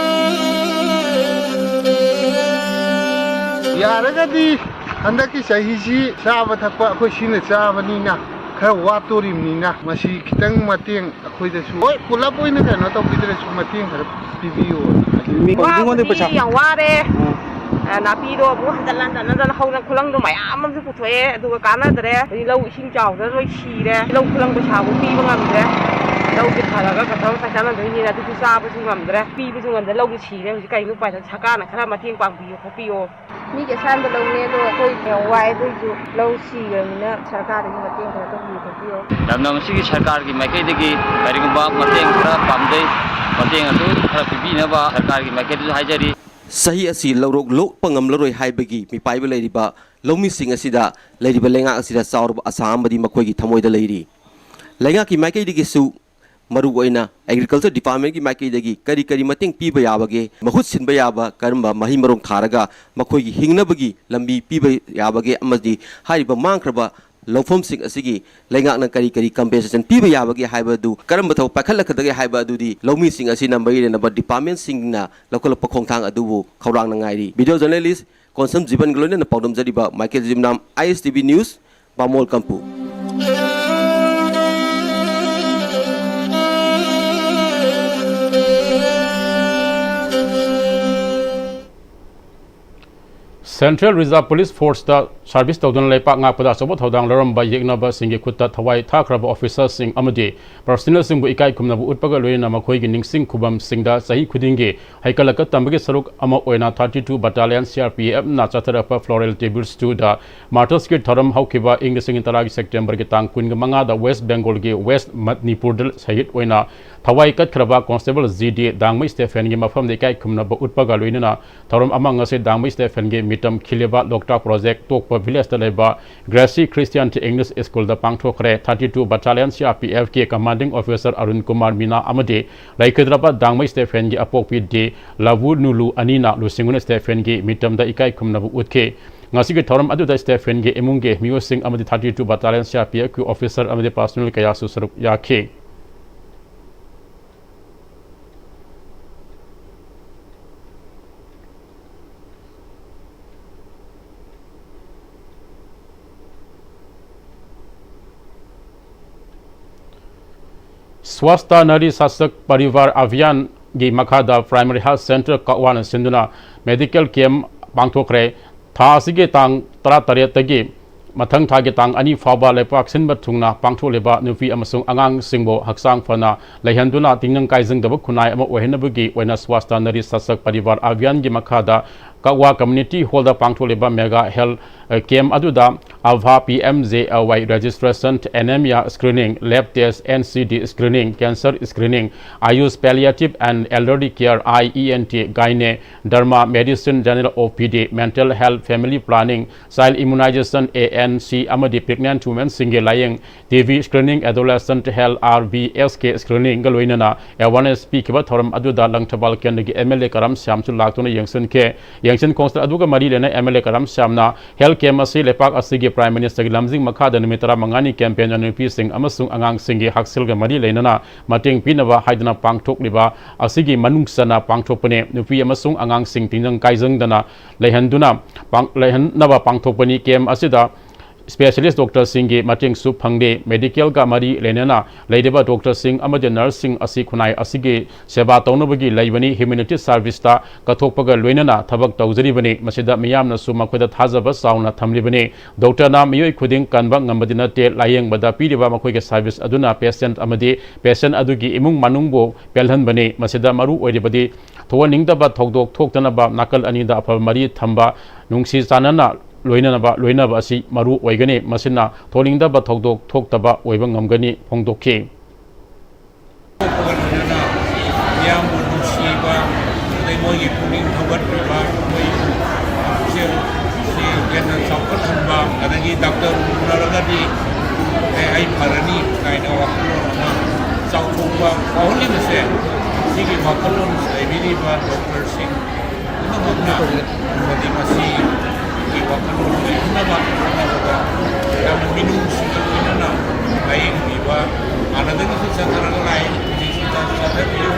ꯌꯥꯔꯒꯗꯤ ꯍꯟꯗꯛꯀꯤ ꯆꯍꯤꯁꯤ ꯆꯥꯕ ꯊꯛꯄ ꯑꯩꯈꯣꯏ ꯁꯤꯅ ꯆꯥꯕꯅꯤꯅ, ꯈꯔ ꯋꯥꯠꯇꯣꯔꯤꯕꯅꯤꯅ, ꯃꯁꯤ ꯈꯤꯇꯪ ꯃꯇꯦꯡ ꯑꯩꯈꯣꯏꯗꯁꯨ, ꯍꯣꯏ, ꯄꯨꯂꯞ ꯑꯣꯏꯅ ꯀꯩꯅꯣ ꯇꯧꯕꯤꯗ꯭ꯔꯁꯨ, ꯃꯇꯦꯡ ꯈꯔ ꯄꯤꯕꯤꯌꯨ꯫ ꯃꯤ ꯀꯧꯕꯗꯨꯉꯣꯟꯗ ꯋꯥꯕꯨꯗꯤ ꯄꯩꯁꯥ ꯌꯥꯝ ꯋꯥꯔꯦ꯫ ꯎꯝ꯫ ꯑ, ꯅꯥꯄꯤꯗꯣ ꯑꯃꯨꯛ ꯍꯟꯖꯜ ꯍꯟꯖꯜ ꯍꯟꯖꯜ ꯍꯧꯅ ꯈꯨꯂꯪꯗꯣ ꯃꯌꯥꯝ ꯑꯃꯁꯨ ꯄꯨꯊꯣꯛꯑꯦ, ꯑꯗꯨꯒ ꯀꯥꯟꯅꯗ꯭ꯔꯦ꯫ ꯑꯗꯩ ꯂꯧ ꯏꯁꯤꯡ ꯆꯥꯎꯗꯅ ꯂꯣꯏ ꯁꯤꯔꯦ꯫ ꯂꯧ ꯈꯨꯂꯪ ꯄꯩꯁꯥꯕꯨ ꯄꯤꯕ ꯉꯝꯗ꯭ꯔꯦ꯫ ꯂꯧꯁꯦ ꯐꯔꯒ ꯀꯩꯗꯧꯔ ꯆꯥꯛ ꯆꯥꯅꯗꯣꯏꯅꯤꯅ ꯑꯗꯨꯁꯨ ꯆꯥꯕꯁꯨ ꯉꯝꯗ꯭ꯔꯦ, ꯄꯤꯕꯁꯨ ꯉꯝꯗ꯭ꯔꯦ꯫ ꯂꯧꯁꯦ ꯁꯤꯔꯦ꯫ ꯍꯧꯖꯤꯛ ꯀꯩꯅꯣ ꯎꯄꯥꯏ ꯂꯩ? ꯁꯔꯀꯥꯔꯅ ꯈꯔ ꯃꯇꯦꯡ ꯄꯥꯡꯕꯤꯌꯨ ꯈꯣꯠꯄꯤꯌꯨ꯫ ꯃꯤꯒꯤ ꯑꯁꯥꯟꯕ ꯂꯧꯅꯦ, ꯑꯗꯣ ꯑꯩꯈꯣꯏ ꯌꯥꯝ ꯋꯥꯏ, ꯑꯗꯨꯏꯁꯨ ꯂꯧ ꯁꯤꯈ꯭ꯔꯕꯅꯤꯅ ꯁꯔꯀꯥꯔꯗꯒꯤ ꯃꯇꯦꯡ ꯈꯔ ꯇꯧꯕꯤꯌꯨ ꯈꯣꯠꯄꯤꯌꯨ꯫ ꯌꯥꯝꯅ ꯃꯁꯤꯒꯤ ꯁꯔꯀꯥꯔꯒꯤ ꯃꯥꯏꯀꯩꯗꯒꯤ ꯀꯔꯤꯒꯨꯝꯕ ꯃꯇꯦꯡ ꯈꯔ ꯄꯥꯝꯖꯩ, ꯃꯇꯦꯡ ꯑꯗꯨ ꯈꯔ ꯄꯤꯕꯤꯅꯕ ꯁꯔꯀꯥꯔꯒꯤ ꯃꯥꯏꯀꯩꯗꯁꯨ ꯍꯥꯏꯖꯔꯤ꯫ ꯆꯍꯤ ꯑꯁꯤ ꯂꯧꯔꯣꯛ ꯂꯣꯛꯄ ꯉꯝꯂꯔꯣꯏ ꯍꯥꯏꯕꯒꯤ ꯃꯤꯄꯥꯏꯕ ꯂꯩꯔꯤꯕ ꯂꯧꯃꯤꯁꯤꯡ ꯑꯁꯤꯗ ꯂꯩꯔꯤꯕ ꯂꯩꯉꯥꯛ ꯑꯁꯤꯗ ꯆꯥꯎꯔꯕ ꯑꯁꯥ ꯑꯃꯗꯤ ꯃꯈꯣꯏꯒꯤ ꯊꯃꯣꯏꯗ ꯂꯩꯔꯤ꯫ ꯂꯩꯉꯥꯛꯀꯤ ꯃꯥꯏꯀꯩꯗꯒꯤꯁꯨ, ꯃꯔꯨꯑꯣꯏꯅ Agriculture Departmentꯀꯤ ꯃꯥꯏꯀꯩꯗꯒꯤ ꯀꯔꯤ ꯀꯔꯤ ꯃꯇꯦꯡ ꯄꯤꯕ ꯌꯥꯕꯒꯦ, ꯃꯍꯨꯠ ꯁꯤꯟꯕ ꯌꯥꯕ ꯀꯔꯝꯕ ꯃꯍꯩ ꯃꯔꯣꯡ ꯊꯥꯔꯒ ꯃꯈꯣꯏꯒꯤ ꯍꯤꯡꯅꯕꯒꯤ ꯂꯝꯕꯤ ꯄꯤꯕ ꯌꯥꯕꯒꯦ, ꯑꯃꯗꯤ ꯍꯥꯏꯔꯤꯕ ꯃꯥꯡꯈ꯭ꯔꯕ ꯂꯧꯐꯝꯁꯤꯡ ꯑꯁꯤꯒꯤ ꯂꯩꯉꯥꯛꯅ ꯀꯔꯤ ꯀꯔꯤ compensation ꯄꯤꯕ ꯌꯥꯕꯒꯦ ꯍꯥꯏꯕ ꯑꯗꯨ, ꯀꯔꯝꯕ ꯊꯕꯛ ꯄꯥꯏꯈꯠꯂꯛꯀꯗꯒꯦ ꯍꯥꯏꯕ ꯑꯗꯨꯗꯤ ꯂꯧꯃꯤꯁꯤꯡ ꯑꯁꯤꯅ ꯃꯔꯤ ꯂꯩꯅꯕ departmentꯁꯤꯡꯅ ꯂꯧꯈꯠꯂꯛꯄ ꯈꯣꯡꯊꯥꯡ ꯑꯗꯨꯕꯨ ꯈꯧꯔꯥꯡꯅ ꯉꯥꯏꯔꯤ꯫ Video journalist ꯀꯣꯟꯁꯝ ꯖꯤꯕꯟꯒ ꯂꯣꯏꯅꯅ ꯄꯥꯎꯗꯝꯖꯔꯤꯕ Michael Jimnam, ISTV News, Bamol ꯀꯝꯄꯨ꯫ Central Reserve Police Forceꯇ service ꯇꯧꯗꯨꯅ ꯂꯩꯄꯥꯛ ꯉꯥꯛꯄꯗ ꯑꯆꯧꯕ ꯊꯧꯗꯥꯡ ꯂꯧꯔꯝꯕ ꯌꯦꯛꯅꯕꯁꯤꯡꯒꯤ ꯈꯨꯠꯇ ꯊꯋꯥꯏ ꯊꯥꯈ꯭ꯔꯕ officerꯁꯤꯡ ꯑꯃꯗꯤ personnelꯁꯤꯡꯕꯨ ꯏꯀꯥꯏ ꯈꯨꯝꯅꯕ ꯎꯠꯄꯒ ꯂꯣꯏꯅꯅ ꯃꯈꯣꯏꯒꯤ ꯅꯤꯡꯁꯤꯡ ꯈꯨꯕꯝꯁꯤꯡꯗ ꯆꯍꯤ ꯈꯨꯗꯤꯡꯒꯤ ꯍꯩꯀꯠꯂꯛꯀ ꯇꯝꯕꯒꯤ ꯁꯔꯨꯛ ꯑꯃ ꯑꯣꯏꯅ thirty two Battalion CRPFꯅ ꯆꯠꯊꯔꯛꯄ Floral Tributes to the Martyrsꯀꯤ ꯊꯧꯔꯝ ꯍꯧꯈꯤꯕ ꯏꯪ ꯂꯤꯁꯤꯡ ꯇꯔꯥꯒꯤ Septemberꯒꯤ ꯇꯥꯡ ꯀꯨꯟꯃꯉꯥꯗ West Bengalꯒꯤ West ꯃꯅꯤꯄꯨꯔꯗ ꯁꯍꯤꯗ ꯑꯣꯏꯅ ꯊꯋꯥꯏ ꯀꯠꯈ꯭ꯔꯕ Constable G D ꯗꯥꯡꯃꯩ ꯁ꯭ꯇꯦꯐꯦꯟꯒꯤ ꯃꯐꯝꯗ ꯏꯀꯥꯏ ꯈꯨꯝꯅꯕ ꯎꯠꯄꯒ ꯂꯣꯏꯅꯅ ꯊꯧꯔꯝ ꯑꯃ ꯉꯁꯤ ꯗꯥꯡꯃꯩ ꯁ꯭ꯇꯦꯐꯦꯟꯒꯤ ꯃꯤꯇꯝ ꯈꯤꯜꯂꯤꯕ ꯂꯣꯛꯇꯥꯛ project ꯇꯣꯛꯄ villageꯇ ꯂꯩꯕ Gracie Christian English Schoolꯗ ꯄꯥꯡꯊꯣꯛꯈ꯭ꯔꯦ꯫ Thirty two Battalion CRPFꯀꯤ commanding officer Arun Kumar ꯃꯤꯅꯥ ꯑꯃꯗꯤ ꯂꯩꯈꯤꯗ꯭ꯔꯕ ꯗꯥꯡꯃꯩ ꯁ꯭ꯇꯦꯐꯦꯟꯒꯤ ꯑꯄꯣꯛꯄꯤ ꯗꯤ ꯂꯥꯕꯨ ꯅꯨꯂꯨ ꯑꯅꯤꯅ ꯂꯨꯆꯤꯡꯗꯨꯅ ꯁ꯭ꯇꯦꯐꯦꯟꯒꯤ ꯃꯤꯇꯝꯗ ꯏꯀꯥꯏ ꯈꯨꯝꯅꯕ ꯎꯠꯈꯤ꯫ ꯉꯁꯤꯒꯤ ꯊꯧꯔꯝ ꯑꯗꯨꯗ ꯁ꯭ꯇꯦꯐꯦꯟꯒꯤ ꯏꯃꯨꯡꯒꯤ ꯃꯤꯑꯣꯏꯁꯤꯡ ꯑꯃꯗꯤ thirty two Battalion CRPFꯀꯤ officer ꯑꯃꯗꯤ personnel ꯀꯌꯥꯁꯨ ꯁꯔꯨꯛ ꯌꯥꯈꯤ꯫ ꯁ꯭ꯋꯥꯁꯊ ꯅꯥꯔꯤ ꯁꯥꯁꯛ ꯄꯔꯤꯕꯥꯔ ꯑꯚꯤꯌꯥꯟꯒꯤ ꯃꯈꯥꯗ Primary Health Centre ꯀꯛꯋꯥꯅ ꯁꯤꯟꯗꯨꯅ medical camp ꯄꯥꯡꯊꯣꯛꯈ꯭ꯔꯦ꯫ ꯊꯥ ꯑꯁꯤꯒꯤ ꯇꯥꯡ ꯇꯔꯥꯇꯔꯦꯠꯇꯒꯤ ꯃꯊꯪ ꯊꯥꯒꯤ ꯇꯥꯡ ꯑꯅꯤ ꯐꯥꯎꯕ ꯂꯩꯄꯥꯛ ꯁꯤꯟꯕ ꯊꯨꯡꯅ ꯄꯥꯡꯊꯣꯛꯂꯤꯕ ꯅꯨꯄꯤ ꯑꯃꯁꯨꯡ ꯑꯉꯥꯡꯁꯤꯡꯕꯨ ꯍꯛꯆꯥꯡ ꯐꯅ ꯂꯩꯍꯟꯗꯨꯅ ꯇꯤꯡꯖꯪ ꯀꯥꯏꯖꯪꯗꯕ ꯈꯨꯟꯅꯥꯏ ꯑꯃ ꯑꯣꯏꯍꯟꯅꯕꯒꯤ ꯑꯣꯏꯅ ꯁ꯭ꯋꯥꯁꯊ ꯅꯥꯔꯤ ꯁꯥꯁꯛ ꯄꯔꯤꯕꯥꯔ ꯑꯚꯤꯌꯥꯟꯒꯤ ꯃꯈꯥꯗ ꯀꯛꯋꯥ Community Hallꯗ ꯄꯥꯡꯊꯣꯛꯂꯤꯕ mega health camp ꯑꯗꯨꯗ ABHA, P M J A Y registration, anemia screening, lab test, N C D screening, cancer screening, Ayush palliative and elderly care, eye, E N T, gynae, derma, medicine, general O P D, mental health, family planning, child immunization, A N C ꯑꯃꯗꯤ pregnant womenꯁꯤꯡꯒꯤ ꯂꯥꯌꯦꯡ, T B screening, adolescent health, R B S K screeningꯒ ꯂꯣꯏꯅꯅ awareness ꯄꯤꯈꯤꯕ ꯊꯧꯔꯝ ꯑꯗꯨꯗ ꯂꯪꯊꯕꯥꯜ ꯀꯦꯟꯗ꯭ꯔꯒꯤ M L A ꯀꯔꯝ ꯁ꯭ꯌꯥꯝꯁꯨ ꯂꯥꯛꯇꯨꯅ ꯌꯦꯡꯁꯤꯟꯈꯤ꯫ ꯌꯦꯡꯁꯤꯟ ꯈꯣꯡꯁꯥ ꯑꯗꯨꯒ ꯃꯔꯤ ꯂꯩꯅ M L A ꯀꯔꯝ ꯁ꯭ꯌꯥꯝꯅ health camp ꯑꯁꯤ ꯂꯩꯄꯥꯛ ꯑꯁꯤꯒꯤ Prime Ministerꯒꯤ ꯂꯝꯖꯤꯡ ꯃꯈꯥꯗ ꯅꯨꯃꯤꯠ ꯇꯔꯥꯃꯉꯥꯅꯤ campaignꯅ ꯅꯨꯄꯤꯁꯤꯡ ꯑꯃꯁꯨꯡ ꯑꯉꯥꯡꯁꯤꯡꯒꯤ ꯍꯛꯁꯦꯜꯒ ꯃꯔꯤ ꯂꯩꯅꯅ ꯃꯇꯦꯡ ꯄꯤꯅꯕ ꯍꯥꯏꯗꯨꯅ ꯄꯥꯡꯊꯣꯛꯂꯤꯕ ꯑꯁꯤꯒꯤ ꯃꯅꯨꯡ ꯆꯟꯅ ꯄꯥꯡꯊꯣꯛꯄꯅꯤ꯫ ꯅꯨꯄꯤ ꯑꯃꯁꯨꯡ ꯑꯉꯥꯡꯁꯤꯡ ꯇꯤꯡꯖꯪ ꯀꯥꯏꯖꯪꯗꯅ ꯂꯩꯍꯟꯗꯨꯅ ꯄꯥꯡ-, ꯂꯩꯍꯟꯅꯕ ꯄꯥꯡꯊꯣꯛꯄꯅꯤ꯫ Camp ꯑꯁꯤꯗ specialist doctorꯁꯤꯡꯒꯤ ꯃꯇꯦꯡꯁꯨ ꯐꯪꯂꯤ꯫ Medicalꯒ ꯃꯔꯤ ꯂꯩꯅꯅ ꯂꯩꯔꯤꯕ doctorꯁꯤꯡ ꯑꯃꯗꯤ nurseꯁꯤꯡ ꯑꯁꯤ ꯈꯨꯟꯅꯥꯏ ꯑꯁꯤꯒꯤ ꯁꯦꯕꯥ ꯇꯧꯅꯕꯒꯤ ꯂꯩꯕꯅꯤ꯫ Humanity serviceꯇ ꯀꯠꯊꯣꯛꯄꯒ ꯂꯣꯏꯅꯅ ꯊꯕꯛ ꯇꯧꯖꯔꯤꯕꯅꯤ꯫ ꯃꯁꯤꯗ ꯃꯤꯌꯥꯝꯅꯁꯨ ꯃꯈꯣꯏꯗ ꯊꯥꯖꯕ ꯆꯥꯎꯅ ꯊꯝꯂꯤꯕꯅꯤ꯫ Doctorꯅ ꯃꯤꯑꯣꯏ ꯈꯨꯗꯤꯡ ꯀꯟꯕ ꯉꯝꯕꯗꯤ ꯅꯠꯇꯦ꯫ ꯂꯥꯌꯦꯡꯕꯗ ꯄꯤꯔꯤꯕ ꯃꯈꯣꯏꯒꯤ service ꯑꯗꯨꯅ patient ꯑꯃꯗꯤ patient ꯑꯗꯨꯒꯤ ꯏꯃꯨꯡ ꯃꯅꯨꯡꯕꯨ ꯄꯦꯜꯍꯟꯕꯅꯤ꯫ ꯃꯁꯤꯗ ꯃꯔꯨ ꯑꯣꯏꯔꯤꯕꯗꯤ ꯊꯣꯛꯍꯟꯅꯤꯡꯗꯕ ꯊꯧꯗꯣꯛ ꯊꯣꯛꯇꯅꯕ ꯅꯥꯀꯜ ꯑꯅꯤꯗ ꯑꯐꯕ ꯃꯔꯤ ꯊꯝꯕ, ꯅꯨꯡꯁꯤ ꯆꯥꯟꯅꯅ ꯂꯣꯏꯅꯅꯕ, ꯂꯣꯏꯅꯕ ꯑꯁꯤ ꯃꯔꯨ ꯑꯣꯏꯒꯅꯤ꯫ ꯃꯁꯤꯅ ꯊꯣꯛꯍꯟꯅꯤꯡꯗꯕ ꯊꯧꯗꯣꯛ ꯊꯣꯛꯇꯕ ꯑꯣꯏꯕ ꯉꯝꯒꯅꯤ ꯐꯣꯡꯗꯣꯛꯈꯤ꯫ ꯃꯤꯌꯥꯝꯕꯨ ꯅꯨꯡꯁꯤꯕ, ꯑꯗꯩ ꯃꯣꯏꯒꯤ ꯄꯨꯛꯅꯤꯡ ꯊꯧꯒꯠꯄꯤꯕ, ꯃꯣꯏ ꯄꯨꯛꯆꯦꯜꯁꯤ ꯍꯦꯟꯅ ꯆꯥꯎꯈꯠꯍꯟꯕ, ꯑꯗꯒꯤ doctor ꯎꯅꯔꯒꯗꯤ "ꯑꯦ, ꯑꯩ ꯐꯔꯅꯤ" ꯀꯥꯏꯅ ꯋꯥꯈꯜꯂꯣꯟ ꯑꯃ ꯆꯥꯎꯊꯣꯛꯄ ꯐꯥꯎꯍꯜꯂꯤꯕꯁꯦ, ꯁꯤꯒꯤ ꯋꯥꯈꯜꯂꯣꯟ ꯆꯥꯏꯕꯤꯔꯤꯕ doctorꯁꯤꯡ ꯄꯨꯝꯅꯃꯛꯅ ꯑꯃꯗꯤ ꯃꯁꯤꯒꯤ ꯋꯥꯈꯜꯂꯣꯟ ꯂꯩꯍꯟꯅꯕ ꯍꯣꯠꯅꯕꯗ ꯌꯥꯝꯅ ꯃꯤꯅꯨꯡꯁꯤꯒ ꯂꯣꯏꯅꯅ ꯂꯥꯌꯦꯡꯕꯤꯕ, ꯍꯥꯟꯅꯗꯒꯤꯁꯨ ꯆꯠꯅꯔꯒ ꯂꯥꯛꯏ, ꯍꯧꯖꯤꯛꯁꯨ ꯆꯠ-, ꯆꯠꯊꯕꯤꯌꯨ꯫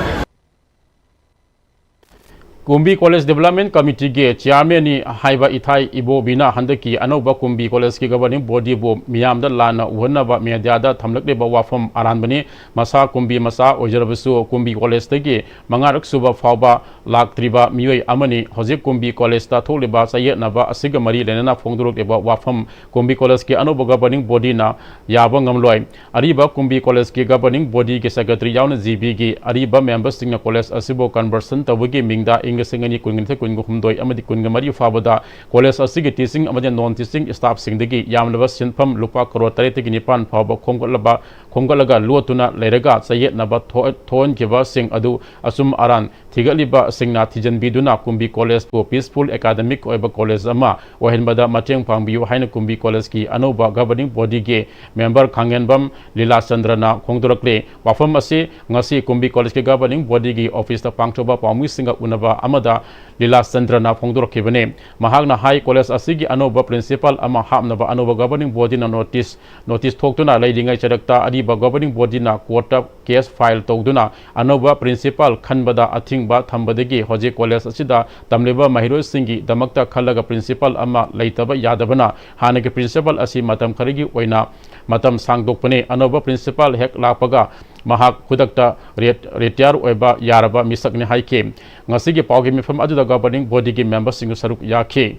ꯀꯨꯝꯕꯤ College Development Committeeꯒꯤ Chairmanꯅꯤ ꯍꯥꯏꯕ ꯏꯊꯥꯏ ꯏꯕꯣꯕꯤꯅ ꯍꯟꯗꯛꯀꯤ ꯑꯅꯧꯕ ꯀꯨꯝꯕꯤ Collegeꯀꯤ Governing Bodyꯕꯨ ꯃꯤꯌꯥꯝꯗ ꯂꯥꯟꯅ ꯎꯍꯟꯅꯕ mediaꯗ ꯊꯝꯂꯛꯂꯤꯕ ꯋꯥꯐꯝ ꯑꯔꯥꯟꯕꯅꯤ꯫ ꯃꯁꯥ ꯀꯨꯝꯕꯤ ꯃꯆꯥ ꯑꯣꯏꯖꯔꯕꯁꯨ ꯀꯨꯝꯕꯤ Collegeꯇꯒꯤ ꯃꯉꯥꯔꯛ ꯁꯨꯕ ꯐꯥꯎꯕ ꯂꯥꯛꯇ꯭ꯔꯤꯕ ꯃꯤꯑꯣꯏ ꯑꯃꯅꯤ꯫ ꯍꯧꯖꯤꯛ ꯀꯨꯝꯕꯤ Collegeꯇ ꯊꯣꯛꯂꯤꯕ ꯆꯌꯦꯠꯅꯕ ꯑꯁꯤꯒ ꯃꯔꯤ ꯂꯩꯅꯅ ꯐꯣꯡꯗꯣꯔꯛꯂꯤꯕ ꯋꯥꯐꯝ ꯀꯨꯝꯕꯤ Collegeꯀꯤ ꯑꯅꯧꯕ Governing Bodyꯅ ꯌꯥꯕ ꯉꯝꯂꯣꯏ꯫ ꯑꯔꯤꯕ ꯀꯨꯝꯕꯤ Collegeꯀꯤ Governing Bodyꯒꯤ Secretary ꯌꯥꯎꯅ GBꯒꯤ ꯑꯔꯤꯕ memberꯁꯤꯡꯅ college ꯑꯁꯤꯕꯨ conversion ꯇꯧꯕꯒꯤ ꯃꯤꯡꯗ ꯏꯪ ꯂꯤꯁꯤꯡ ꯑꯅꯤ ꯀꯨꯟꯒ ꯅꯤꯊꯣꯏ, ꯀꯨꯟꯒ ꯍꯨꯝꯗꯣꯏ ꯑꯃꯗꯤ ꯀꯨꯟꯒ ꯃꯔꯤ ꯐꯥꯎꯕꯗ college ꯑꯁꯤꯒꯤ teaching ꯑꯃꯗꯤ non teaching staffꯁꯤꯡꯗꯒꯤ ꯌꯥꯝꯂꯕ ꯁꯦꯟꯐꯝ ꯂꯨꯄꯥ ꯀꯔꯣꯔ ꯇꯔꯦꯠꯇꯒꯤ ꯅꯤꯄꯥꯟ ꯐꯥꯎꯕ ꯈꯣꯝꯒꯠꯂꯕ, ꯈꯣꯝꯒꯠꯂꯒ ꯂꯣꯠꯇꯨꯅ ꯂꯩꯔꯒ ꯆꯌꯦꯠꯅꯕ ꯊꯣꯛ-, ꯊꯣꯛꯍꯟꯈꯤꯕꯁꯤꯡ ꯑꯗꯨ ꯑꯆꯨꯝ ꯑꯔꯥꯟ ꯊꯤꯒꯠꯂꯤꯕꯁꯤꯡꯅ ꯊꯤꯖꯤꯟꯕꯤꯗꯨꯅ ꯀꯨꯝꯕꯤ Collegeꯄꯨ peaceful academic ꯑꯣꯏꯕ college ꯑꯃ ꯑꯣꯏꯍꯟꯕꯗ ꯃꯇꯦꯡ ꯄꯥꯡꯕꯤꯌꯨ ꯍꯥꯏꯅ ꯀꯨꯝꯕꯤ Collegeꯀꯤ ꯑꯅꯧꯕ Governing Bodyꯒꯤ member ꯈꯥꯡꯉꯦꯟꯕꯝ ꯂꯤꯂꯥꯆꯟꯗ꯭ꯔꯅ ꯐꯣꯡꯗꯣꯔꯛꯂꯤ꯫ ꯋꯥꯐꯝ ꯑꯁꯤ ꯉꯁꯤ ꯀꯨꯝꯕꯤ Collegeꯀꯤ Governing Bodyꯒꯤ officeꯇ ꯄꯥꯡꯊꯣꯛꯄ ꯄꯥꯎꯃꯤꯁꯤꯡꯒ ꯎꯅꯕ ꯑꯃꯗ ꯂꯤꯂꯥꯆꯟꯗ꯭ꯔꯅ ꯐꯣꯡꯗꯣꯔꯛꯈꯤꯕꯅꯤ꯫ ꯃꯍꯥꯛꯅ ꯍꯥꯏ, college ꯑꯁꯤꯒꯤ ꯑꯅꯧꯕ principal ꯑꯃ ꯍꯥꯞꯅꯕ ꯑꯅꯧꯕ Governing Bodyꯅ notice, notice ꯊꯣꯛꯇꯨꯅ ꯂꯩꯔꯤꯉꯩ ꯆꯔꯛꯇ ꯑꯔꯤꯕ Governing Bodyꯅ courtꯇ case file ꯇꯧꯗꯨꯅ ꯑꯅꯧꯕ principal ꯈꯟꯕꯗ ꯑꯊꯤꯡꯕ ꯊꯝꯕꯗꯒꯤ ꯍꯧꯖꯤꯛ college ꯑꯁꯤꯗ ꯇꯝꯂꯤꯕ ꯃꯍꯩꯔꯣꯏꯁꯤꯡꯒꯤꯗꯃꯛꯇ ꯈꯜꯂꯒ principal ꯑꯃ ꯂꯩꯇꯕ ꯌꯥꯗꯕꯅ ꯍꯥꯟꯅꯒꯤ principal ꯑꯁꯤ ꯃꯇꯝ ꯈꯔꯒꯤ ꯑꯣꯏꯅ ꯃꯇꯝ ꯁꯥꯡꯗꯣꯛꯄꯅꯤ꯫ ꯑꯅꯧꯕ principal ꯍꯦꯛ ꯂꯥꯛꯄꯒ ꯃꯍꯥꯛ ꯈꯨꯗꯛꯇ ꯔꯦꯠ-, retire ꯑꯣꯏꯕ ꯌꯥꯔꯕ ꯃꯤꯁꯛꯅꯤ ꯍꯥꯏꯈꯤ꯫ ꯉꯁꯤꯒꯤ ꯄꯥꯎꯒꯤ ꯃꯤꯐꯝ ꯑꯗꯨꯗ Governing Bodyꯒꯤ memberꯁꯤꯡꯁꯨ ꯁꯔꯨꯛ ꯌꯥꯈꯤ꯫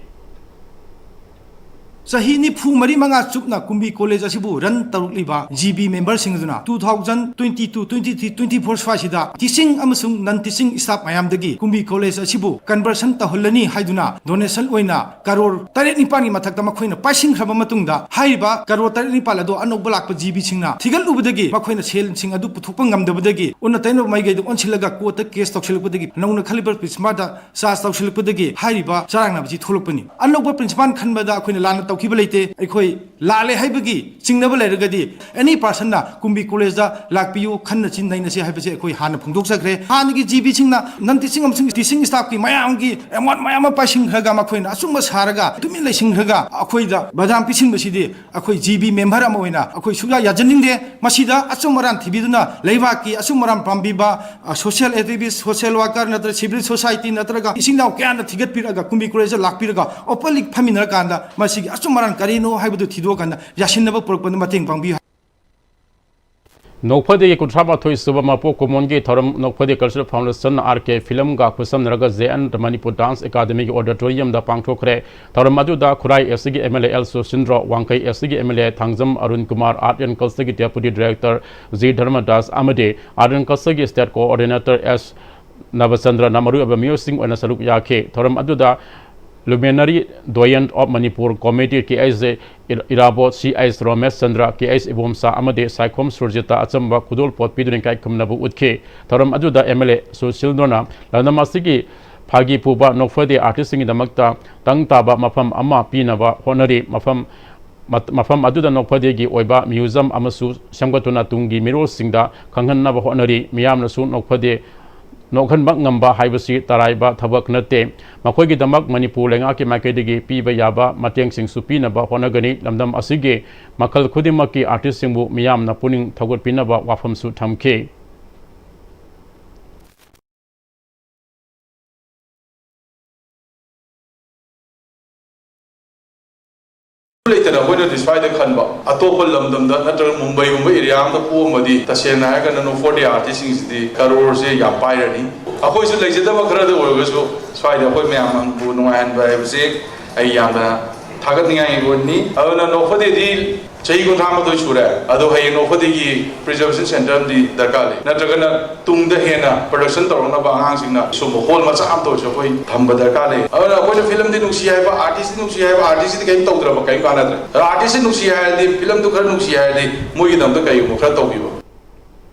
ꯆꯍꯤ ꯅꯤꯐꯨ ꯃꯔꯤ ꯃꯉꯥ ꯆꯨꯞꯅ ꯀꯨꯝꯕꯤ College ꯑꯁꯤꯕꯨ run ꯇꯧꯔꯛꯂꯤꯕ GB memberꯁꯤꯡ ꯑꯗꯨꯅ two thousand twenty two, twenty three, twenty four ꯁ꯭ꯋꯥꯏꯁꯤꯗ teaching ꯑꯃꯁꯨꯡ non teaching staff ꯃꯌꯥꯝꯗꯒꯤ ꯀꯨꯝꯕꯤ College ꯑꯁꯤꯕꯨ conversion ꯇꯧꯍꯜꯂꯅꯤ ꯍꯥꯏꯗꯨꯅ donation ꯑꯣꯏꯅ ꯀꯔꯣꯔ ꯇꯔꯦꯠ ꯅꯤꯄꯥꯟꯒꯤ ꯃꯊꯛꯇ ꯃꯈꯣꯏꯅ ꯄꯥꯏꯁꯤꯟꯈ꯭ꯔꯕ ꯃꯇꯨꯡꯗ, ꯍꯥꯏꯔꯤꯕ ꯀꯔꯣꯔ ꯇꯔꯦꯠ ꯅꯤꯄꯥꯜ ꯑꯗꯨ ꯑꯅꯧꯕ ꯂꯥꯛꯄ GBꯁꯤꯡꯅ ꯊꯤꯒꯠꯂꯨꯕꯗꯒꯤ ꯃꯈꯣꯏꯅ ꯁꯦꯜꯁꯤꯡ ꯑꯗꯨ ꯄꯨꯊꯣꯛꯄ ꯉꯝꯗꯕꯗꯒꯤ ꯎꯟꯅ ꯇꯩꯅꯕ ꯃꯥꯏꯀꯩꯗ ꯑꯣꯟꯁꯤꯜꯂꯒ courtꯇ case ꯇꯧꯁꯤꯜꯂꯛꯄꯗꯒꯤ ꯅꯧꯅ ꯈꯜꯂꯤꯕ principalꯗ charge ꯇꯧꯁꯤꯜꯂꯛꯄꯗꯒꯤ ꯍꯥꯏꯔꯤꯕ ꯆꯔꯥꯡꯅꯕꯁꯤ ꯊꯣꯛꯂꯛꯄꯅꯤ꯫ ꯑꯅꯧꯕ principal ꯈꯟꯕꯗ ꯑꯩꯈꯣꯏꯅ ꯂꯥꯟꯅ ꯇꯧꯈꯤꯕ ꯂꯩꯇꯦ꯫ ꯑꯩꯈꯣꯏ ꯂꯥꯜꯂꯦ ꯍꯥꯏꯕꯒꯤ ꯆꯤꯡꯅꯕ ꯂꯩꯔꯒꯗꯤ any personꯅ ꯀꯨꯝꯕꯤ ꯀꯣꯂꯦꯖꯇ ꯂꯥꯛꯄꯤꯌꯨ, ꯈꯟꯅ ꯆꯤꯟ ꯅꯩꯅꯁꯤ ꯍꯥꯏꯕꯁꯦ ꯑꯩꯈꯣꯏ ꯍꯥꯟꯅ ꯐꯣꯡꯗꯣꯛꯆꯈ꯭ꯔꯦ꯫ ꯍꯥꯟꯅꯒꯤ ꯖꯤ ꯕꯤꯁꯤꯡꯅ, non teaching ꯑꯃꯁꯨꯡ teaching staffꯀꯤ ꯃꯌꯥꯝꯒꯤ amount ꯃꯌꯥꯝ ꯑꯃ ꯄꯥꯏꯁꯤꯟꯈ꯭ꯔꯒ, ꯃꯈꯣꯏꯅ ꯑꯆꯨꯝꯕ ꯁꯥꯔꯒ ꯇꯨꯃꯤꯟ ꯂꯩꯁꯤꯟꯈ꯭ꯔꯒ ꯑꯩꯈꯣꯏꯗ ꯕꯗꯅꯥꯝ ꯄꯤꯁꯤꯟꯕꯁꯤꯗꯤ ꯑꯩꯈꯣꯏ ꯖꯤ ꯕꯤ member ꯑꯃ ꯑꯣꯏꯅ ꯑꯩꯈꯣꯏ ꯁꯨꯛꯌꯥ ꯌꯥꯖꯅꯤꯡꯗꯦ꯫ ꯃꯁꯤꯗ ꯑꯆꯨꯝ ꯑꯔꯥꯟ ꯊꯤꯕꯤꯗꯨꯅ ꯂꯩꯕꯥꯛꯀꯤ ꯑꯆꯨꯝ ꯑꯔꯥꯟ ꯄꯥꯝꯕꯤꯕ, ꯑ, social activist, social worker ꯅꯠꯇ꯭ꯔꯒ civil society ꯅꯠꯇ꯭ꯔꯒ ꯏꯆꯤꯟ ꯏꯅꯥꯎ ꯀꯌꯥꯅ ꯊꯤꯒꯠꯄꯤꯔꯒ ꯀꯨꯝꯕꯤ ꯀꯣꯂꯦꯖꯇ ꯂꯥꯛꯄꯤꯔꯒ openly ꯐꯝꯃꯤꯟꯅꯔꯀꯥꯟꯗ ꯃꯁꯤꯒꯤ ꯑꯆꯨꯝ ꯑꯔꯥꯟ ꯀꯔꯤꯅꯣ ꯍꯥꯏꯕꯗꯨ ꯊꯤꯗꯣꯛꯑꯀꯥꯟꯗ ꯌꯥꯁꯤꯟꯅꯕ ꯄꯨꯔꯛꯄꯗ ꯃꯇꯦꯡ ꯄꯥꯡꯕꯤꯌꯨ꯫ ꯅꯣꯛꯐꯗꯦꯒꯤ ꯀꯨꯟꯊ꯭ꯔꯥ ꯃꯥꯊꯣꯏ ꯁꯨꯕ ꯃꯄꯣꯛ ꯀꯨꯝꯑꯣꯟꯒꯤ ꯊꯧꯔꯝ ꯅꯣꯛꯐꯗꯦ Cultural Foundation, ꯑꯥꯔ ꯀꯦ ꯐꯤꯂꯝꯒ ꯈꯨꯠꯁꯝꯅꯔꯒ ꯖꯦ ꯑꯦꯟ ꯃꯅꯤꯄꯨꯔ Dance Academyꯒꯤ auditoriumꯗ ꯄꯥꯡꯊꯣꯛꯈ꯭ꯔꯦ꯫ ꯊꯧꯔꯝ ꯑꯗꯨꯗ ꯈꯨꯔꯥꯏ ꯑꯦꯁ ꯁꯤꯒꯤ M L A L Susindro, Wangkhei S ꯁꯤꯒꯤ M L A Thangjam Arun Kumar, Art and Cultureꯒꯤ Deputy Director ꯖꯤ ꯙꯔꯃꯗꯥꯁ ꯑꯃꯗꯤ Art and Cultureꯒꯤ State Coordinator ꯑꯦꯁ ꯅꯕꯆꯟꯗ꯭ꯔꯅ ꯃꯔꯨꯑꯣꯏꯕ ꯃꯤꯑꯣꯏꯁꯤꯡ ꯑꯣꯏꯅ ꯁꯔꯨꯛ ꯌꯥꯈꯤ꯫ ꯊꯧꯔꯝ ꯑꯗꯨꯗ Luminary Doyen of Manipur Committee, K H Irabot, C H Romesh Chandra, K H Ibomcha ꯑꯃꯗꯤ ꯁꯥꯏꯈꯣꯝ ꯁꯨꯔꯖꯤꯠꯇ ꯑꯆꯝꯕ ꯈꯨꯗꯣꯜꯄꯣꯠ ꯄꯤꯗꯨꯅ ꯏꯀꯥꯏ ꯈꯨꯝꯅꯕ ꯎꯠꯈꯤ꯫ ꯊꯧꯔꯝ ꯑꯗꯨꯗ ꯑꯦꯝ ꯑꯦꯜ ꯑꯦ ꯁꯨꯁꯤꯜꯗ꯭ꯔꯣꯅ ꯂꯝꯗꯝ ꯑꯁꯤꯒꯤ ꯐꯥꯒꯤ ꯄꯨꯕ ꯅꯣꯛꯐꯗꯦ artistꯁꯤꯡꯒꯤꯗꯃꯛꯇ ꯇꯪ ꯇꯥꯕ ꯃꯐꯝ ꯑꯃ ꯄꯤꯅꯕ ꯍꯣꯠꯅꯔꯤ꯫ ꯃꯐꯝ ꯃꯠ-, ꯃꯐꯝ ꯑꯗꯨꯗ ꯅꯣꯛꯐꯗꯦꯒꯤ ꯑꯣꯏꯕ museum ꯑꯃꯁꯨ ꯁꯦꯝꯒꯠꯇꯨꯅ ꯇꯨꯡꯒꯤ ꯃꯤꯔꯣꯜꯁꯤꯡꯗ ꯈꯪꯍꯟꯅꯕ ꯍꯣꯠꯅꯔꯤ꯫ ꯃꯤꯌꯥꯝꯅꯁꯨ ꯅꯣꯛꯐꯗꯦ ꯅꯣꯛꯍꯟꯕ ꯉꯝꯕ ꯍꯥꯏꯕꯁꯤ ꯇꯔꯥꯏꯕ ꯊꯕꯛ ꯅꯠꯇꯦ꯫ ꯃꯈꯣꯏꯒꯤꯗꯃꯛ ꯃꯅꯤꯄꯨꯔ ꯂꯩꯉꯥꯛꯀꯤ ꯃꯥꯏꯀꯩꯗꯒꯤ ꯄꯤꯕ ꯌꯥꯕ ꯃꯇꯦꯡꯁꯤꯡꯁꯨ ꯄꯤꯅꯕ ꯍꯣꯠꯅꯒꯅꯤ꯫ ꯂꯝꯗꯝ ꯑꯁꯤꯒꯤ ꯃꯈꯜ ꯈꯨꯗꯤꯡꯃꯛꯀꯤ artistꯁꯤꯡꯕꯨ ꯃꯤꯌꯥꯝꯅ ꯄꯨꯛꯅꯤꯡ ꯊꯧꯒꯠꯄꯤꯅꯕ ꯋꯥꯐꯝꯁꯨ ꯊꯝꯈꯤ꯫ ꯂꯩꯇꯅ ꯑꯩꯈꯣꯏꯅꯗꯤ ꯁ꯭ꯋꯥꯏꯗ ꯈꯟꯕ, ꯑꯇꯣꯞꯄ ꯂꯝꯗꯝꯗ ꯅꯠꯇ꯭ꯔꯒ ꯃꯨꯝꯕꯩꯒꯨꯝꯕ area ꯑꯃꯗ ꯄꯣꯛꯑꯝꯃꯗꯤ, ꯇꯁꯦꯡꯅ ꯍꯥꯏꯔꯒꯅ ꯅꯣꯛꯐꯗꯦ artistꯁꯤꯡꯁꯤꯗꯤ ꯀꯔꯣꯔꯁꯦ ꯌꯥꯝ ꯄꯥꯏꯔꯅꯤ꯫ ꯑꯩꯈꯣꯏꯁꯨ ꯂꯩꯖꯗꯕ ꯈꯔꯗ ꯑꯣꯏꯔꯒꯁꯨ ꯁ꯭ꯋꯥꯏꯗ ꯑꯩꯈꯣꯏ ꯃꯌꯥꯝꯕꯨ ꯅꯨꯡꯉꯥꯏꯍꯟꯕ ꯍꯥꯏꯕꯁꯦ ꯑꯩ ꯌꯥꯝꯅ ꯊꯥꯒꯠꯅꯤꯡꯉꯥꯏꯒꯤ ꯑꯣꯏꯅꯤ꯫ ꯑꯗꯨꯅ ꯅꯣꯛꯐꯗꯦꯗꯤ ꯆꯍꯤ ꯀꯨꯟꯊ꯭ꯔꯥ ꯃꯥꯊꯣꯏ ꯁꯨꯔꯦ꯫ ꯑꯗꯣ ꯍꯌꯦꯡ ꯅꯣꯛꯐꯗꯦꯒꯤ preservation centre ꯑꯃꯗꯤ ꯗꯔꯀꯥꯔ ꯂꯩ꯫ ꯅꯠꯇ꯭ꯔꯒꯅ ꯇꯨꯡꯗ ꯍꯦꯟꯅ production ꯇꯧꯔꯛꯅꯕ ꯑꯉꯥꯡꯁꯤꯡꯅ ꯁꯨꯝꯕ hall ꯃꯆꯥ ꯑꯃꯇ ꯑꯣꯏꯔꯁꯨ ꯑꯩꯈꯣꯏ ꯊꯝꯕ ꯗꯔꯀꯥꯔ ꯂꯩ꯫ ꯑꯗꯨꯅ ꯑꯩꯈꯣꯏꯅ ꯐꯤꯂꯝꯗꯤ ꯅꯨꯡꯁꯤ ꯍꯥꯏꯕ, artistꯇꯤ ꯅꯨꯡꯁꯤ ꯍꯥꯏꯕ, artistꯁꯤꯗꯤ ꯀꯔꯤꯝ ꯇꯧꯗ꯭ꯔꯕ ꯀꯔꯤꯝ ꯀꯥꯟꯅꯗ꯭ꯔꯦ꯫ ꯑꯗꯣ artistꯁꯤ ꯅꯨꯡꯁꯤ ꯍꯥꯏꯔꯗꯤ, ꯐꯤꯂꯝꯗꯨ ꯈꯔ ꯅꯨꯡꯁꯤ ꯍꯥꯏꯔꯗꯤ ꯃꯣꯏꯒꯤꯗꯃꯛꯇ ꯀꯔꯤꯒꯨꯝꯕ ꯈꯔ ꯇꯧꯕꯤꯕ꯫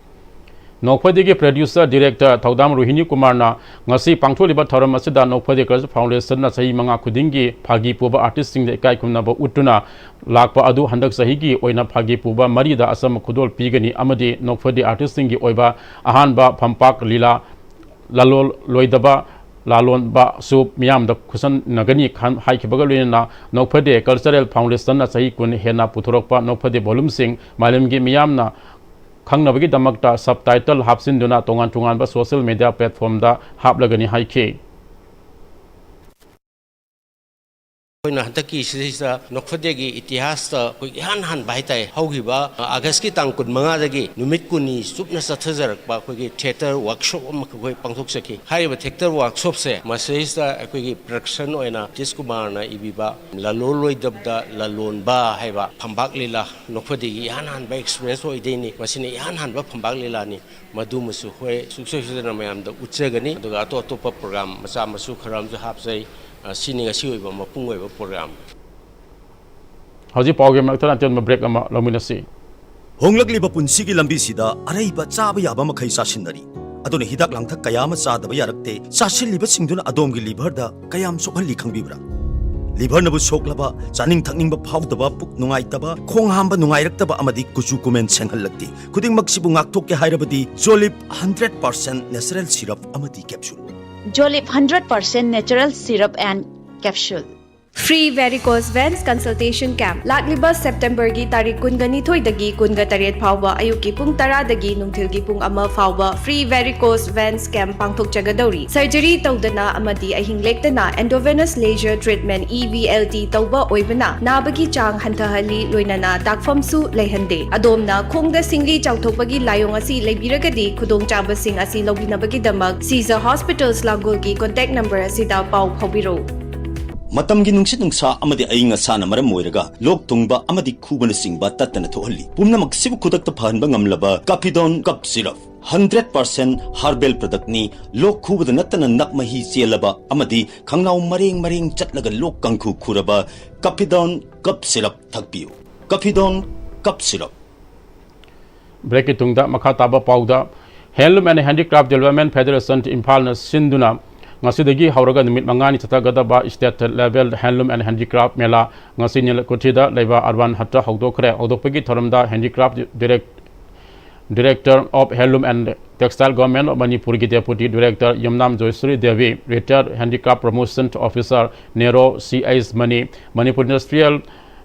ꯅꯣꯛꯐꯗꯦꯒꯤ producer director ꯊꯧꯗꯥꯝ ꯔꯣꯍꯤꯅꯤ ꯀꯨꯃꯥꯔꯅ ꯉꯁꯤ ꯄꯥꯡꯊꯣꯛꯂꯤꯕ ꯊꯧꯔꯝ ꯑꯁꯤꯗ ꯅꯣꯛꯐꯗꯦ Culture Foundationꯅ ꯆꯍꯤ ꯃꯉꯥ ꯈꯨꯗꯤꯡꯒꯤ ꯐꯥꯒꯤ ꯄꯨꯕ artistꯁꯤꯡꯗ ꯏꯀꯥꯏ ꯈꯨꯝꯅꯕ ꯎꯠꯇꯨꯅ ꯂꯥꯛꯄ ꯑꯗꯨ ꯍꯟꯗꯛ ꯆꯍꯤꯒꯤ ꯑꯣꯏꯅ ꯐꯥꯒꯤ ꯄꯨꯕ ꯃꯔꯤꯗ ꯑꯆꯝꯕ ꯈꯨꯗꯣꯜ ꯄꯤꯒꯅꯤ ꯑꯃꯗꯤ ꯅꯣꯛꯐꯗꯦ artistꯁꯤꯡꯒꯤ ꯑꯣꯏꯕ ꯑꯍꯥꯟꯕ ꯐꯝꯄꯥꯛ ꯂꯤꯂꯥ ꯂꯥꯂꯣꯜꯂꯣꯏꯗꯕ ꯂꯥꯂꯣꯟꯕꯁꯨ ꯃꯤꯌꯥꯝꯗ ꯈꯨꯠꯁꯝꯅꯒꯅꯤ ꯈꯟ-, ꯍꯥꯏꯈꯤꯕꯒ ꯂꯣꯏꯅꯅ ꯅꯣꯛꯐꯗꯦ Cultural Foundationꯅ ꯆꯍꯤ ꯀꯨꯟ ꯍꯦꯟꯅ ꯄꯨꯊꯣꯔꯛꯄ ꯅꯣꯛꯐꯗꯦ volumeꯁꯤꯡ ꯃꯥꯂꯦꯝꯒꯤ ꯃꯤꯌꯥꯝꯅ ꯈꯪꯅꯕꯒꯤꯗꯃꯛꯇ subtitle ꯍꯥꯞꯆꯤꯟꯗꯨꯅ ꯇꯣꯉꯥꯟ ꯇꯣꯉꯥꯟꯕ social media platformꯗ ꯍꯥꯞꯂꯒꯅꯤ ꯍꯥꯏꯈꯤ꯫ ꯑꯩꯈꯣꯏꯅ ꯍꯟꯗꯛꯀꯤ ꯁꯤꯗꯩꯁꯤꯗ ꯅꯣꯛꯐꯗꯦꯒꯤ ꯏꯇꯤꯍꯥꯁꯇ ꯑꯩꯈꯣꯏ ꯏꯍꯥꯟ ꯍꯥꯟꯕ ꯍꯥꯏꯇꯥꯔꯦ, ꯍꯧꯈꯤꯕ, ꯑ, ꯑꯥꯒꯁꯀꯤ ꯇꯥꯡ ꯀꯨꯟꯃꯉꯥꯗꯒꯤ ꯅꯨꯃꯤꯠ ꯀꯨꯟꯅꯤ ꯆꯨꯞꯅ ꯆꯠꯊꯖꯔꯛꯄ ꯑꯩꯈꯣꯏꯒꯤ theatre workshop ꯑꯃꯈꯛ ꯑꯩꯈꯣꯏ ꯄꯥꯡꯊꯣꯛꯆꯈꯤ꯫ ꯍꯥꯏꯔꯤꯕ theatre workshopꯁꯦ ꯃꯁꯤꯗꯩꯁꯤꯗ ꯑꯩꯈꯣꯏꯒꯤ production ꯑꯣꯏꯅ ꯇꯤꯁ ꯀꯨꯃꯥꯔꯅ ꯏꯕꯤꯕ ꯂꯥꯂꯣꯜꯂꯣꯏꯗꯕꯗ ꯂꯥꯂꯣꯟꯕ ꯍꯥꯏꯕ ꯐꯝꯕꯥꯛ ꯂꯤꯂꯥ ꯅꯣꯛꯐꯗꯦꯒꯤ ꯏꯍꯥꯟ ꯍꯥꯟꯕ experience ꯑꯣꯏꯗꯣꯏꯅꯤ꯫ ꯃꯁꯤꯅ ꯏꯍꯥꯟ ꯍꯥꯟꯕ ꯐꯝꯕꯥꯛ ꯂꯤꯂꯥꯅꯤ꯫ ꯃꯗꯨꯃꯁꯨ ꯍꯣꯏ ꯁꯨꯡꯁꯣꯏ ꯁꯣꯏꯗꯅ ꯃꯌꯥꯝꯗ ꯎꯠꯆꯒꯅꯤ꯫ ꯑꯗꯨꯒ ꯑꯇꯣꯞ ꯑꯇꯣꯞꯄ program ꯃꯆꯥ ꯃꯁꯨ ꯈꯔ ꯑꯃꯁꯨ ꯍꯥꯞꯆꯩ꯫ ꯑ, ꯁꯤꯅꯤ ꯉꯁꯤ ꯑꯣꯏꯕ ꯃꯄꯨꯡ ꯑꯣꯏꯕ program꯫ ꯍꯧꯖꯤꯛ ꯄꯥꯎꯒꯤ ꯃꯔꯛꯇ ꯑꯇꯦꯟꯕ break ꯑꯃ ꯂꯧꯃꯤꯟꯅꯁꯤ꯫ ꯍꯣꯡꯂꯛꯂꯤꯕ ꯄꯨꯟꯁꯤꯒꯤ ꯂꯝꯕꯤꯁꯤꯗ ꯑꯔꯩꯕ ꯆꯥꯕ ꯌꯥꯕ ꯃꯈꯩ ꯆꯥꯁꯤꯟꯅꯔꯤ꯫ ꯑꯗꯨꯅ ꯍꯤꯗꯥꯛ ꯂꯥꯡꯊꯛ ꯀꯌꯥ ꯑꯃ ꯆꯥꯗꯕ ꯌꯥꯔꯛꯇꯦ꯫ ꯆꯥꯁꯤꯜꯂꯤꯕꯁꯤꯡꯗꯨꯅ ꯑꯗꯣꯝꯒꯤ liverꯗ ꯀꯌꯥꯝ ꯁꯣꯛꯍꯜꯂꯤ ꯈꯪꯕꯤꯕ꯭ꯔꯥ? Liverꯅꯕꯨ ꯁꯣꯛꯂꯕ, ꯆꯥꯅꯤꯡ ꯊꯛꯅꯤꯡꯕ ꯐꯥꯎꯗꯕ, ꯄꯨꯛ ꯅꯨꯡꯉꯥꯏꯇꯕ, ꯈꯣꯡ ꯍꯥꯝꯕ ꯅꯨꯡꯉꯥꯏꯔꯛꯇꯕ ꯑꯃꯗꯤ ꯀꯨꯆꯨ ꯀꯨꯃꯦꯟ ꯁꯦꯡꯍꯜꯂꯛꯇꯦ꯫ ꯈꯨꯗꯤꯡꯃꯛꯁꯤꯕꯨ ꯉꯥꯛꯊꯣꯛꯀꯦ ꯍꯥꯏꯔꯕꯗꯤ Jolib hundred percent natural syrup ꯑꯃꯗꯤ capsule꯫ Jolib hundred percent natural syrup and capsule꯫ Free varicose veins consultation camp ꯂꯥꯛꯂꯤꯕ Septemberꯒꯤ ꯇꯥꯔꯤꯛ ꯀꯨꯟꯒ ꯅꯤꯊꯣꯏꯗꯒꯤ ꯀꯨꯟꯒ ꯇꯔꯦꯠ ꯐꯥꯎꯕ ꯑꯌꯨꯛꯀꯤ ꯄꯨꯡ ꯇꯔꯥꯗꯒꯤ ꯅꯨꯡꯊꯤꯜꯒꯤ ꯄꯨꯡ ꯑꯃ ꯐꯥꯎꯕ free varicose veins camp ꯄꯥꯡꯊꯣꯛꯆꯒꯗꯧꯔꯤ꯫ Surgery ꯇꯧꯗꯅ ꯑꯃꯗꯤ ꯑꯍꯤꯡ ꯂꯦꯛꯇꯅ endovenous laser treatment, E V L T, ꯇꯧꯕ ꯑꯣꯏꯕꯅ ꯅꯥꯕꯒꯤ ꯆꯥꯡ ꯍꯟꯊꯍꯜꯂꯤ, ꯂꯣꯏꯅꯅ ꯗꯥꯛꯐꯝꯁꯨ ꯂꯩꯍꯟꯗꯦ꯫ ꯑꯗꯣꯝꯅ ꯈꯣꯡꯗ ꯁꯤꯡꯂꯤ ꯆꯥꯎꯊꯣꯛꯄꯒꯤ ꯂꯥꯏꯑꯣꯡ ꯑꯁꯤ ꯂꯩꯕꯤꯔꯒꯗꯤ ꯈꯨꯗꯣꯡꯆꯥꯕꯁꯤꯡ ꯑꯁꯤ ꯂꯧꯕꯤꯅꯕꯒꯤꯗꯃꯛ Caesar Hospitals ꯂꯥꯡꯒꯣꯜꯒꯤ contact number ꯑꯁꯤꯗ ꯄꯥꯎ ꯐꯥꯎꯕꯤꯔꯧ꯫ ꯃꯇꯝꯒꯤ ꯅꯨꯡꯁꯤꯠ ꯅꯨꯡꯁꯥ ꯑꯃꯗꯤ ꯑꯏꯪ ꯑꯁꯥꯅ ꯃꯔꯝ ꯑꯣꯏꯔꯒ ꯂꯣꯛ ꯊꯨꯡꯕ ꯑꯃꯗꯤ ꯈꯨꯕꯅꯆꯤꯡꯕ ꯇꯠꯇꯅ ꯊꯣꯛꯍꯜꯂꯤ꯫ ꯄꯨꯝꯅꯃꯛꯁꯤꯕꯨ ꯈꯨꯗꯛꯇ ꯐꯍꯟꯕ ꯉꯝꯂꯕ Capidone Cough Syrup, hundred percent herbal productꯅꯤ꯫ ꯂꯣꯛ ꯈꯨꯕꯗ ꯅꯠꯇꯅ ꯅꯞ ꯃꯍꯤ ꯆꯦꯜꯂꯕ ꯑꯃꯗꯤ ꯈꯪꯅꯥꯎ ꯃꯔꯦꯡ ꯃꯔꯦꯡ ꯆꯠꯂꯒ ꯂꯣꯛ ꯀꯥꯡꯈꯨ ꯈꯨꯔꯕ Capidone Cough Syrup ꯊꯛꯄꯤꯌꯨ꯫ Capidone Cough Syrup꯫ Breakꯀꯤ ꯇꯨꯡꯗ ꯃꯈꯥ ꯇꯥꯕ ꯄꯥꯎꯗ Handloom and Handicraft Development Federation ꯏꯝꯐꯥꯜꯅ ꯁꯤꯟꯗꯨꯅ ꯉꯁꯤꯗꯒꯤ ꯍꯧꯔꯒ ꯅꯨꯃꯤꯠ ꯃꯉꯥꯅꯤ ꯆꯠꯊꯒꯗꯕ State Level Handloom and Handicraft ꯃꯦꯂꯥ ꯉꯁꯤ ꯅꯤꯂꯀꯨꯊꯤꯗ ꯂꯩꯕ ꯑꯔꯕꯥꯟ ꯍꯠꯇ ꯍꯧꯗꯣꯛꯈ꯭ꯔꯦ꯫ ꯍꯧꯗꯣꯛꯄꯒꯤ ꯊꯧꯔꯝꯗ Handicraft Direct Director of Handloom and Textile Government of ꯃꯅꯤꯄꯨꯔꯒꯤ Deputy Director ꯌꯨꯝꯅꯥꯝ Joyshree Devi, Retired Handicraft Promotion Officer ꯅꯦꯔꯣ C H Mani, Manipur Industrial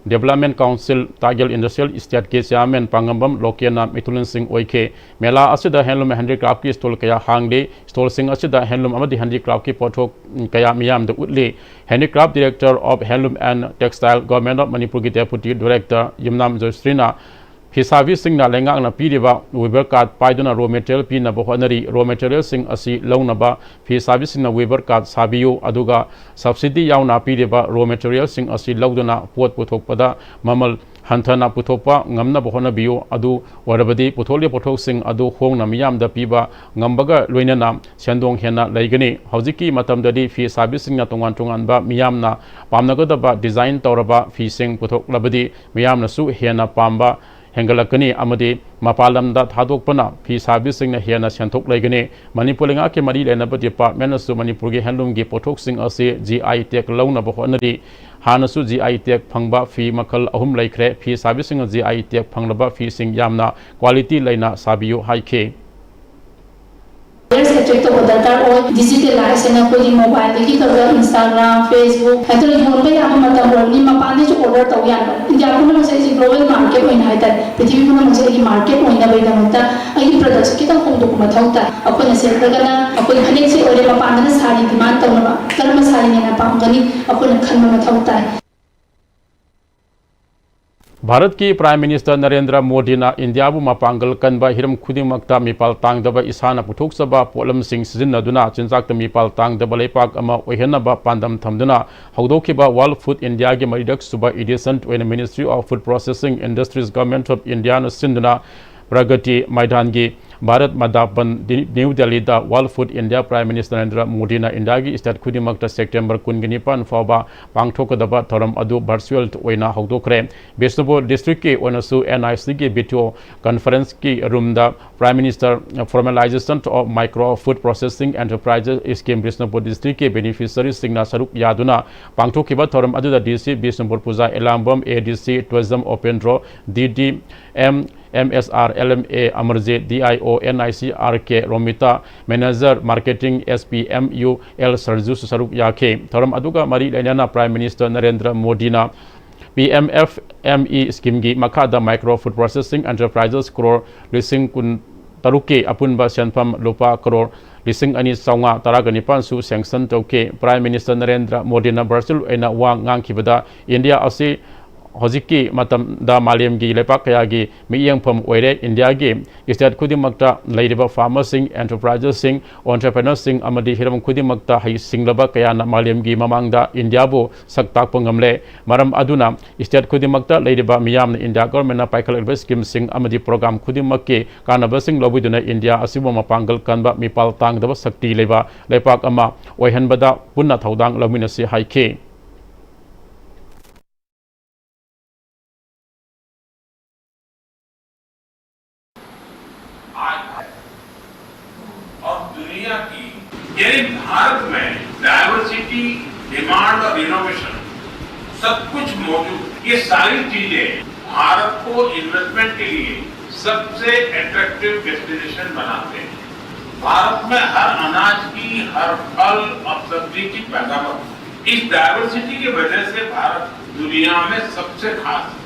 Development Council ꯇꯥꯒꯦꯜ Industrial Estateꯀꯤ Chairman ꯄꯥꯉꯝꯕꯝ ꯂꯣꯀꯦꯟꯅ ꯃꯤꯊꯨꯂꯦꯟꯁꯤꯡ ꯑꯣꯏꯈꯤ꯫ ꯃꯦꯂꯥ ꯑꯁꯤꯗ handloom handicraftꯀꯤ stall ꯀꯌꯥ ꯍꯥꯡꯂꯤ꯫ Stallꯁꯤꯡ ꯑꯁꯤꯗ handloom ꯑꯃꯗꯤ handicraftꯀꯤ ꯄꯣꯠꯊꯣꯛ ꯀꯌꯥ ꯃꯤꯌꯥꯝꯗ ꯎꯠꯂꯤ꯫ Handicraft Director of Handloom and Textile Government of ꯃꯅꯤꯄꯨꯔꯒꯤ Deputy Director ꯌꯨꯝꯅꯥꯝ ꯖꯣꯏꯁ꯭ꯔꯤꯅ ꯐꯤꯁꯥꯕꯤꯁꯤꯡꯅ ꯂꯩꯉꯥꯛꯅ ꯄꯤꯔꯤꯕ weaver card ꯄꯥꯏꯗꯨꯅ raw material ꯄꯤꯅꯕ ꯍꯣꯠꯅꯔꯤ꯫ Raw materialꯁꯤꯡ ꯑꯁꯤ ꯂꯧꯅꯕ ꯐꯤꯁꯥꯕꯤꯁꯤꯡꯅ weaver card ꯁꯥꯕꯤꯌꯨ, ꯑꯗꯨꯒ subsidy ꯌꯥꯎꯅ ꯄꯤꯔꯤꯕ raw materialꯁꯤꯡ ꯑꯁꯤ ꯂꯧꯗꯨꯅ ꯄꯣꯠ ꯄꯨꯊꯣꯛꯄꯗ ꯃꯃꯜ ꯍꯟꯊꯅ ꯄꯨꯊꯣꯛꯄ ꯉꯝꯅꯕ ꯍꯣꯠꯅꯕꯤꯌꯨ꯫ ꯑꯗꯨ ꯑꯣꯏꯔꯕꯗꯤ ꯄꯨꯊꯣꯛꯂꯤꯕ ꯄꯣꯠꯊꯣꯛꯁꯤꯡ ꯑꯗꯨ ꯍꯣꯡꯅ ꯃꯤꯌꯥꯝꯗ ꯄꯤꯕ ꯉꯝꯕꯒ ꯂꯣꯏꯅꯅ ꯁꯦꯟꯗꯣꯡ ꯍꯦꯟꯅ ꯂꯩꯒꯅꯤ꯫ ꯍꯧꯖꯤꯛꯀꯤ ꯃꯇꯝꯗꯗꯤ ꯐꯤꯁꯥꯕꯤꯁꯤꯡꯅ ꯇꯣꯉꯥꯟ ꯇꯣꯉꯥꯟꯕ ꯃꯤꯌꯥꯝꯅ ꯄꯥꯝꯅꯒꯗꯕ design ꯇꯧꯔꯕ ꯐꯤꯁꯤꯡ ꯄꯨꯊꯣꯛꯂꯕꯗꯤ ꯃꯤꯌꯥꯝꯅꯁꯨ ꯍꯦꯟꯅ ꯄꯥꯝꯕ ꯍꯦꯟꯒꯠꯂꯛꯀꯅꯤ ꯑꯃꯗꯤ ꯃꯄꯥꯟ ꯂꯝꯗ ꯊꯥꯗꯣꯛꯄꯅ ꯐꯤꯁꯥꯕꯤꯁꯤꯡꯅ ꯍꯦꯟꯅ ꯁꯦꯟꯊꯣꯛ ꯂꯩꯒꯅꯤ꯫ ꯃꯅꯤꯄꯨꯔ ꯂꯩꯉꯥꯛꯀꯤ ꯃꯔꯤ ꯂꯩꯅꯕ departmentꯅꯁꯨ ꯃꯅꯤꯄꯨꯔꯒꯤ handloomꯒꯤ ꯄꯣꯠꯊꯣꯛꯁꯤꯡ ꯑꯁꯤ G I tag ꯂꯧꯅꯕ ꯍꯣꯠꯅꯔꯤ꯫ ꯍꯥꯟꯅꯁꯨ G I tag ꯐꯪꯕ ꯐꯤ ꯃꯈꯜ ꯑꯍꯨꯝ ꯂꯩꯈ꯭ꯔꯦ꯫ ꯐꯤꯁꯥꯕꯤꯁꯤꯡꯅ G I tag ꯐꯪꯂꯕ ꯐꯤꯁꯤꯡ ꯌꯥꯝꯅ quality ꯂꯩꯅ ꯁꯥꯕꯤꯌꯨ ꯍꯥꯏꯈꯤ꯫ Buyers attract ꯇꯧꯕ ꯗꯔꯀꯥꯔ ꯑꯣꯏ꯫ Digitalize ꯍꯥꯏꯅ ꯑꯩꯈꯣꯏꯒꯤ mobileꯗꯒꯤ ꯇꯧꯔꯒ Instagram, Facebook ꯍꯥꯏꯗꯅ ꯌꯣꯟꯕ ꯌꯥꯕ ꯃꯇꯝ ꯑꯣꯏꯔꯕꯅꯤ꯫ ꯃꯄꯥꯟꯗꯩꯁꯨ order ꯇꯧ ꯌꯥꯕ꯫ India ꯄꯨꯝꯅꯃꯛꯁꯦ ꯑꯩꯁꯦ global market ꯑꯣꯏꯅ ꯍꯥꯏꯇꯥꯔꯦ, ꯄ꯭ꯔꯤꯊꯤꯕꯤ ꯄꯨꯝꯅꯃꯛꯁꯦ ꯑꯩꯒꯤ market ꯑꯣꯏꯅꯕꯒꯤꯗꯃꯛꯇ ꯑꯩꯒꯤ productꯁꯦ ꯈꯤꯇꯪ ꯍꯣꯡꯗꯣꯛꯄ ꯃꯊꯧ ꯇꯥꯏ꯫ ꯑꯩꯈꯣꯏꯅ ꯁꯦꯠꯂꯒꯅ ꯑꯩꯈꯣꯏ ꯐꯅꯦꯛꯁꯦ ꯑꯣꯏꯔꯦ, ꯃꯄꯥꯟꯗꯅ ꯁꯥꯔꯤ demand ꯇꯧꯅꯕ, ꯀꯔꯝꯕ ꯁꯥꯔꯤꯅ ꯍꯦꯟꯅ ꯄꯥꯝꯒꯅꯤ, ꯑꯩꯈꯣꯏꯅ ꯈꯟꯕ ꯃꯊꯧ ꯇꯥꯏ꯫ ꯚꯥꯔꯠꯀꯤ Prime Minister ꯅꯔꯦꯟꯗ꯭ꯔ ꯃꯣꯗꯤꯅ ꯏꯟꯗꯤꯌꯥꯕꯨ ꯃꯄꯥꯡꯒꯜ ꯀꯟꯕ ꯍꯤꯔꯝ ꯈꯨꯗꯤꯡꯃꯛꯇ ꯃꯤꯄꯥꯜ ꯇꯥꯡꯗꯕ ꯏꯁꯥꯅ ꯄꯨꯊꯣꯛꯆꯕ ꯄꯣꯠꯂꯝꯁꯤꯡ ꯁꯤꯖꯤꯟꯅꯗꯨꯅ ꯆꯤꯟꯖꯥꯛꯇ ꯃꯤꯄꯥꯜ ꯇꯥꯡꯗꯕ ꯂꯩꯄꯥꯛ ꯑꯃ ꯑꯣꯏꯍꯟꯅꯕ ꯄꯥꯟꯗꯝ ꯊꯝꯗꯨꯅ ꯍꯧꯗꯣꯛꯈꯤꯕ World Food Indiaꯒꯤ ꯃꯔꯤꯔꯛ ꯁꯨꯕ edition ꯑꯣꯏꯅ Ministry of Food Processing Industries, Government of Indiaꯅ ꯁꯤꯟꯗꯨꯅ ꯄ꯭ꯔꯒꯇꯤ ꯃꯥꯏꯗꯥꯟꯒꯤ ꯚꯥꯔꯠ ꯃꯟꯗꯥꯄꯟ, ꯗꯤ-, ꯅ꯭ꯌꯨ ꯗꯦꯜꯂꯤꯗ world food India prime minister Narendra ꯃꯣꯗꯤꯅ ꯏꯟꯗꯤꯌꯥꯒꯤ ꯁ꯭ꯇꯦꯠ ꯈꯨꯗꯤꯡꯃꯛꯇ ꯁꯦꯞꯇꯦꯝꯕꯔ ꯀꯨꯟꯒ ꯅꯤꯄꯥꯟ ꯐꯥꯎꯕ ꯄꯥꯡꯊꯣꯛꯀꯗꯕ ꯊꯧꯔꯝ ꯑꯗꯨ ꯚꯔꯆꯨꯑꯦꯜ ꯑꯣꯏꯅ ꯍꯧꯗꯣꯛꯈ꯭ꯔꯦ꯫ ꯕꯤꯁꯅꯨꯄꯨꯔ ꯗꯤꯁꯇ꯭ꯔꯤꯛꯀꯤ ꯑꯣꯏꯅꯁꯨ ꯑꯦꯟ ꯑꯥꯏ ꯁꯤꯒꯤ ꯚꯤꯗꯤꯑꯣ ꯀꯟꯐꯔꯦꯟꯁꯀꯤ ꯔꯨꯝꯗ Prime Minister Formalization of Micro Food Processing Enterprises Scheme Bishnupur ꯗꯤꯁꯇ꯭ꯔꯤꯛꯀꯤ ꯕꯦꯅꯤꯐꯤꯁꯔꯤꯁꯤꯡꯅ ꯁꯔꯨꯛ ꯌꯥꯗꯨꯅ ꯄꯥꯡꯊꯣꯛꯈꯤꯕ ꯊꯧꯔꯝ ꯑꯗꯨꯗ ꯗꯤ ꯁꯤ ꯕꯤꯁꯅꯨꯄꯨꯔ ꯄꯨꯖꯥ ꯑꯦꯂꯥꯝꯕꯝ, A D C tourism Upendro, D D M M S R L M A Amarjit, D I O N I C R K Romita, manager marketing S P M U L ꯁꯔꯖꯨꯁꯨ ꯁꯔꯨꯛ ꯌꯥꯈꯤ꯫ ꯊꯧꯔꯝ ꯑꯗꯨꯒ ꯃꯔꯤ ꯂꯩꯅꯅ ꯄ꯭ꯔꯥꯏꯝ ꯃꯤꯅꯤꯁꯇꯔ ꯅꯔꯦꯟꯗ꯭ꯔ ꯃꯣꯗꯤꯅ P M F M E ꯁ꯭ꯀꯤꯝꯒꯤ ꯃꯈꯥꯗ ꯃꯥꯏꯀ꯭ꯔꯣ ꯐꯨꯗ ꯄ꯭ꯔꯣꯁꯦꯁꯤꯡ ꯑꯦꯟꯇꯔꯄ꯭ꯔꯥꯏꯖꯦꯁ ꯀ꯭ꯔꯣꯔ ꯂꯤꯁꯤꯡ ꯀꯨꯟ ꯇꯔꯨꯛꯀꯤ ꯑꯄꯨꯟꯕ ꯁꯦꯟꯐꯝ ꯂꯨꯄꯥ ꯀ꯭ꯔꯣꯔ ꯂꯤꯁꯤꯡ ꯑꯅꯤ ꯆꯥꯝꯃꯉꯥ ꯇꯔꯥꯒ ꯅꯤꯄꯥꯟꯁꯨ ꯁꯦꯡꯁꯟ ꯇꯧꯈꯤ꯫ ꯄ꯭ꯔꯥꯏꯝ ꯃꯤꯅꯤꯁꯇꯔ ꯅꯔꯦꯟꯗ꯭ꯔ ꯃꯣꯗꯤꯅ ꯚꯔꯆꯨꯑꯦꯜ ꯑꯣꯏꯅ ꯋꯥ ꯉꯥꯡꯈꯤꯕꯗ ꯏꯟꯗꯤꯌꯥ ꯑꯁꯤ ꯍꯧꯖꯤꯛꯀꯤ ꯃꯇꯝꯗ ꯃꯥꯂꯦꯝꯒꯤ ꯂꯩꯄꯥꯛ ꯀꯌꯥꯒꯤ ꯃꯤꯠꯌꯦꯡꯐꯝ ꯑꯣꯏꯔꯦ꯫ ꯏꯟꯗꯤꯌꯥꯒꯤ ꯁ꯭ꯇꯦꯠ ꯈꯨꯗꯤꯡꯃꯛꯇ ꯂꯩꯔꯤꯕ ꯐꯥꯔꯃꯔꯁꯤꯡ, ꯑꯦꯟꯇꯔꯄ꯭ꯔꯥꯏꯖꯔꯁꯤꯡ, ꯑꯣꯟꯇꯔꯄ꯭ꯔꯦꯅꯔꯁꯤꯡ ꯑꯃꯗꯤ ꯍꯤꯔꯝ ꯈꯨꯗꯤꯡꯃꯛꯇ ꯍꯩꯁꯤꯡꯂꯕ ꯀꯌꯥꯅ ꯃꯥꯂꯦꯝꯒꯤ ꯃꯃꯥꯡꯗ ꯏꯟꯗꯤꯌꯥꯕꯨ ꯁꯛ ꯇꯥꯛꯄ ꯉꯝꯂꯦ꯫ ꯃꯔꯝ ꯑꯗꯨꯅ ꯁ꯭ꯇꯦꯠ ꯈꯨꯗꯤꯡꯃꯛꯇ ꯂꯩꯔꯤꯕ ꯃꯤꯌꯥꯝꯅ ꯏꯟꯗꯤꯌꯥ ꯒꯣꯔꯃꯦꯟꯅ ꯄꯥꯏꯈꯠꯂꯛꯂꯤꯕ ꯁ꯭ꯀꯤꯝꯁꯤꯡ ꯑꯃꯗꯤ ꯄ꯭ꯔꯣꯒ꯭ꯔꯥꯝ ꯈꯨꯗꯤꯡꯃꯛꯀꯤ ꯀꯥꯟꯅꯕꯁꯤꯡ ꯂꯧꯕꯤꯗꯨꯅ ꯏꯟꯗꯤꯌꯥ ꯑꯁꯤꯕꯨ ꯃꯄꯥꯡꯒꯜ ꯀꯟꯕ, ꯃꯤꯄꯥꯜ ꯇꯥꯡꯗꯕ ꯁꯛꯇꯤ ꯂꯩꯕ ꯂꯩꯄꯥꯛ ꯑꯃ ꯑꯣꯏꯍꯟꯕꯗ ꯄꯨꯟꯅ ꯊꯧꯗꯥꯡ ꯂꯧꯃꯤꯟꯅꯁꯤ ꯍꯥꯏꯈꯤ꯫ आज भारत और दुनिया की, यानी भारत में डाइवर्सिटी, डिमांड और इनोवेशन, सब कुछ मौजूद। ये सारी चीजें भारत को इन्वेस्टमेंट के लिए सबसे अट्रैक्टिव डेस्टिनेशन बनाते हैं। भारत में हर अनाज की, हर फल और सब्जी की पैदावार होती है। इस डाइवर्सिटी की वजह से भारत दुनिया में सबसे खास है।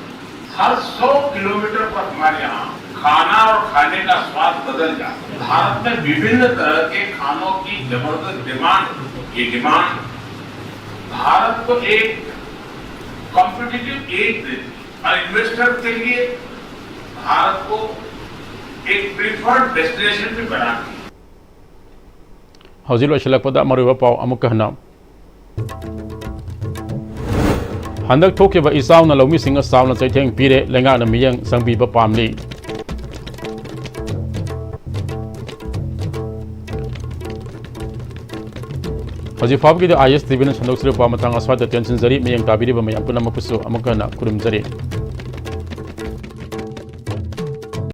हर सौ किलोमीटर पर हमारे यहाँ खाना और खाने का स्वाद बदल जाता है। भारत में विभिन्न तरह के खानों की जबरदस्त डिमांड है। ये डिमांड भारत को एक कॉम्पिटिटिव एज देती है और इन्वेस्टर के लिए भारत को एक प्रीफर्ड डेस्टिनेशन भी बनाती है। ꯍꯧꯖꯤꯛ ꯂꯣꯏꯁꯤꯜꯂꯛꯄꯗ ꯃꯔꯨꯑꯣꯏꯕ ꯄꯥꯎ ꯑꯃꯨꯛꯀ ꯍꯟꯅ꯫ ꯍꯟꯗꯛ ꯊꯣꯛꯈꯤꯕ ꯏꯆꯥꯎꯅ ꯂꯧꯃꯤꯁꯤꯡꯅ ꯆꯥꯎꯅ ꯆꯩꯊꯦꯡ ꯄꯤꯔꯦ, ꯂꯩꯉꯥꯛꯅ ꯃꯤꯠꯌꯦꯡ ꯆꯪꯕꯤꯕ ꯄꯥꯝꯂꯤ꯫ ꯍꯧꯖꯤꯛ ꯐꯥꯎꯕꯒꯤꯗꯤ ꯑꯥꯏ ꯑꯦꯁ ꯇꯤ ꯚꯤꯅ ꯁꯟꯗꯣꯛꯆꯔꯤꯕ ꯄꯥꯎ ꯃꯇꯥꯡ ꯑꯁ꯭ꯋꯥꯏꯗ ꯇꯦꯟꯁꯤꯟꯖꯔꯤ꯫ ꯃꯤꯠꯌꯦꯡ ꯇꯥꯕꯤꯔꯤꯕ ꯃꯌꯥꯝ ꯄꯨꯝꯅꯃꯛꯄꯨꯁꯨ ꯑꯃꯨꯛꯀ ꯍꯟꯅ ꯈꯨꯔꯨꯝꯖꯔꯤ꯫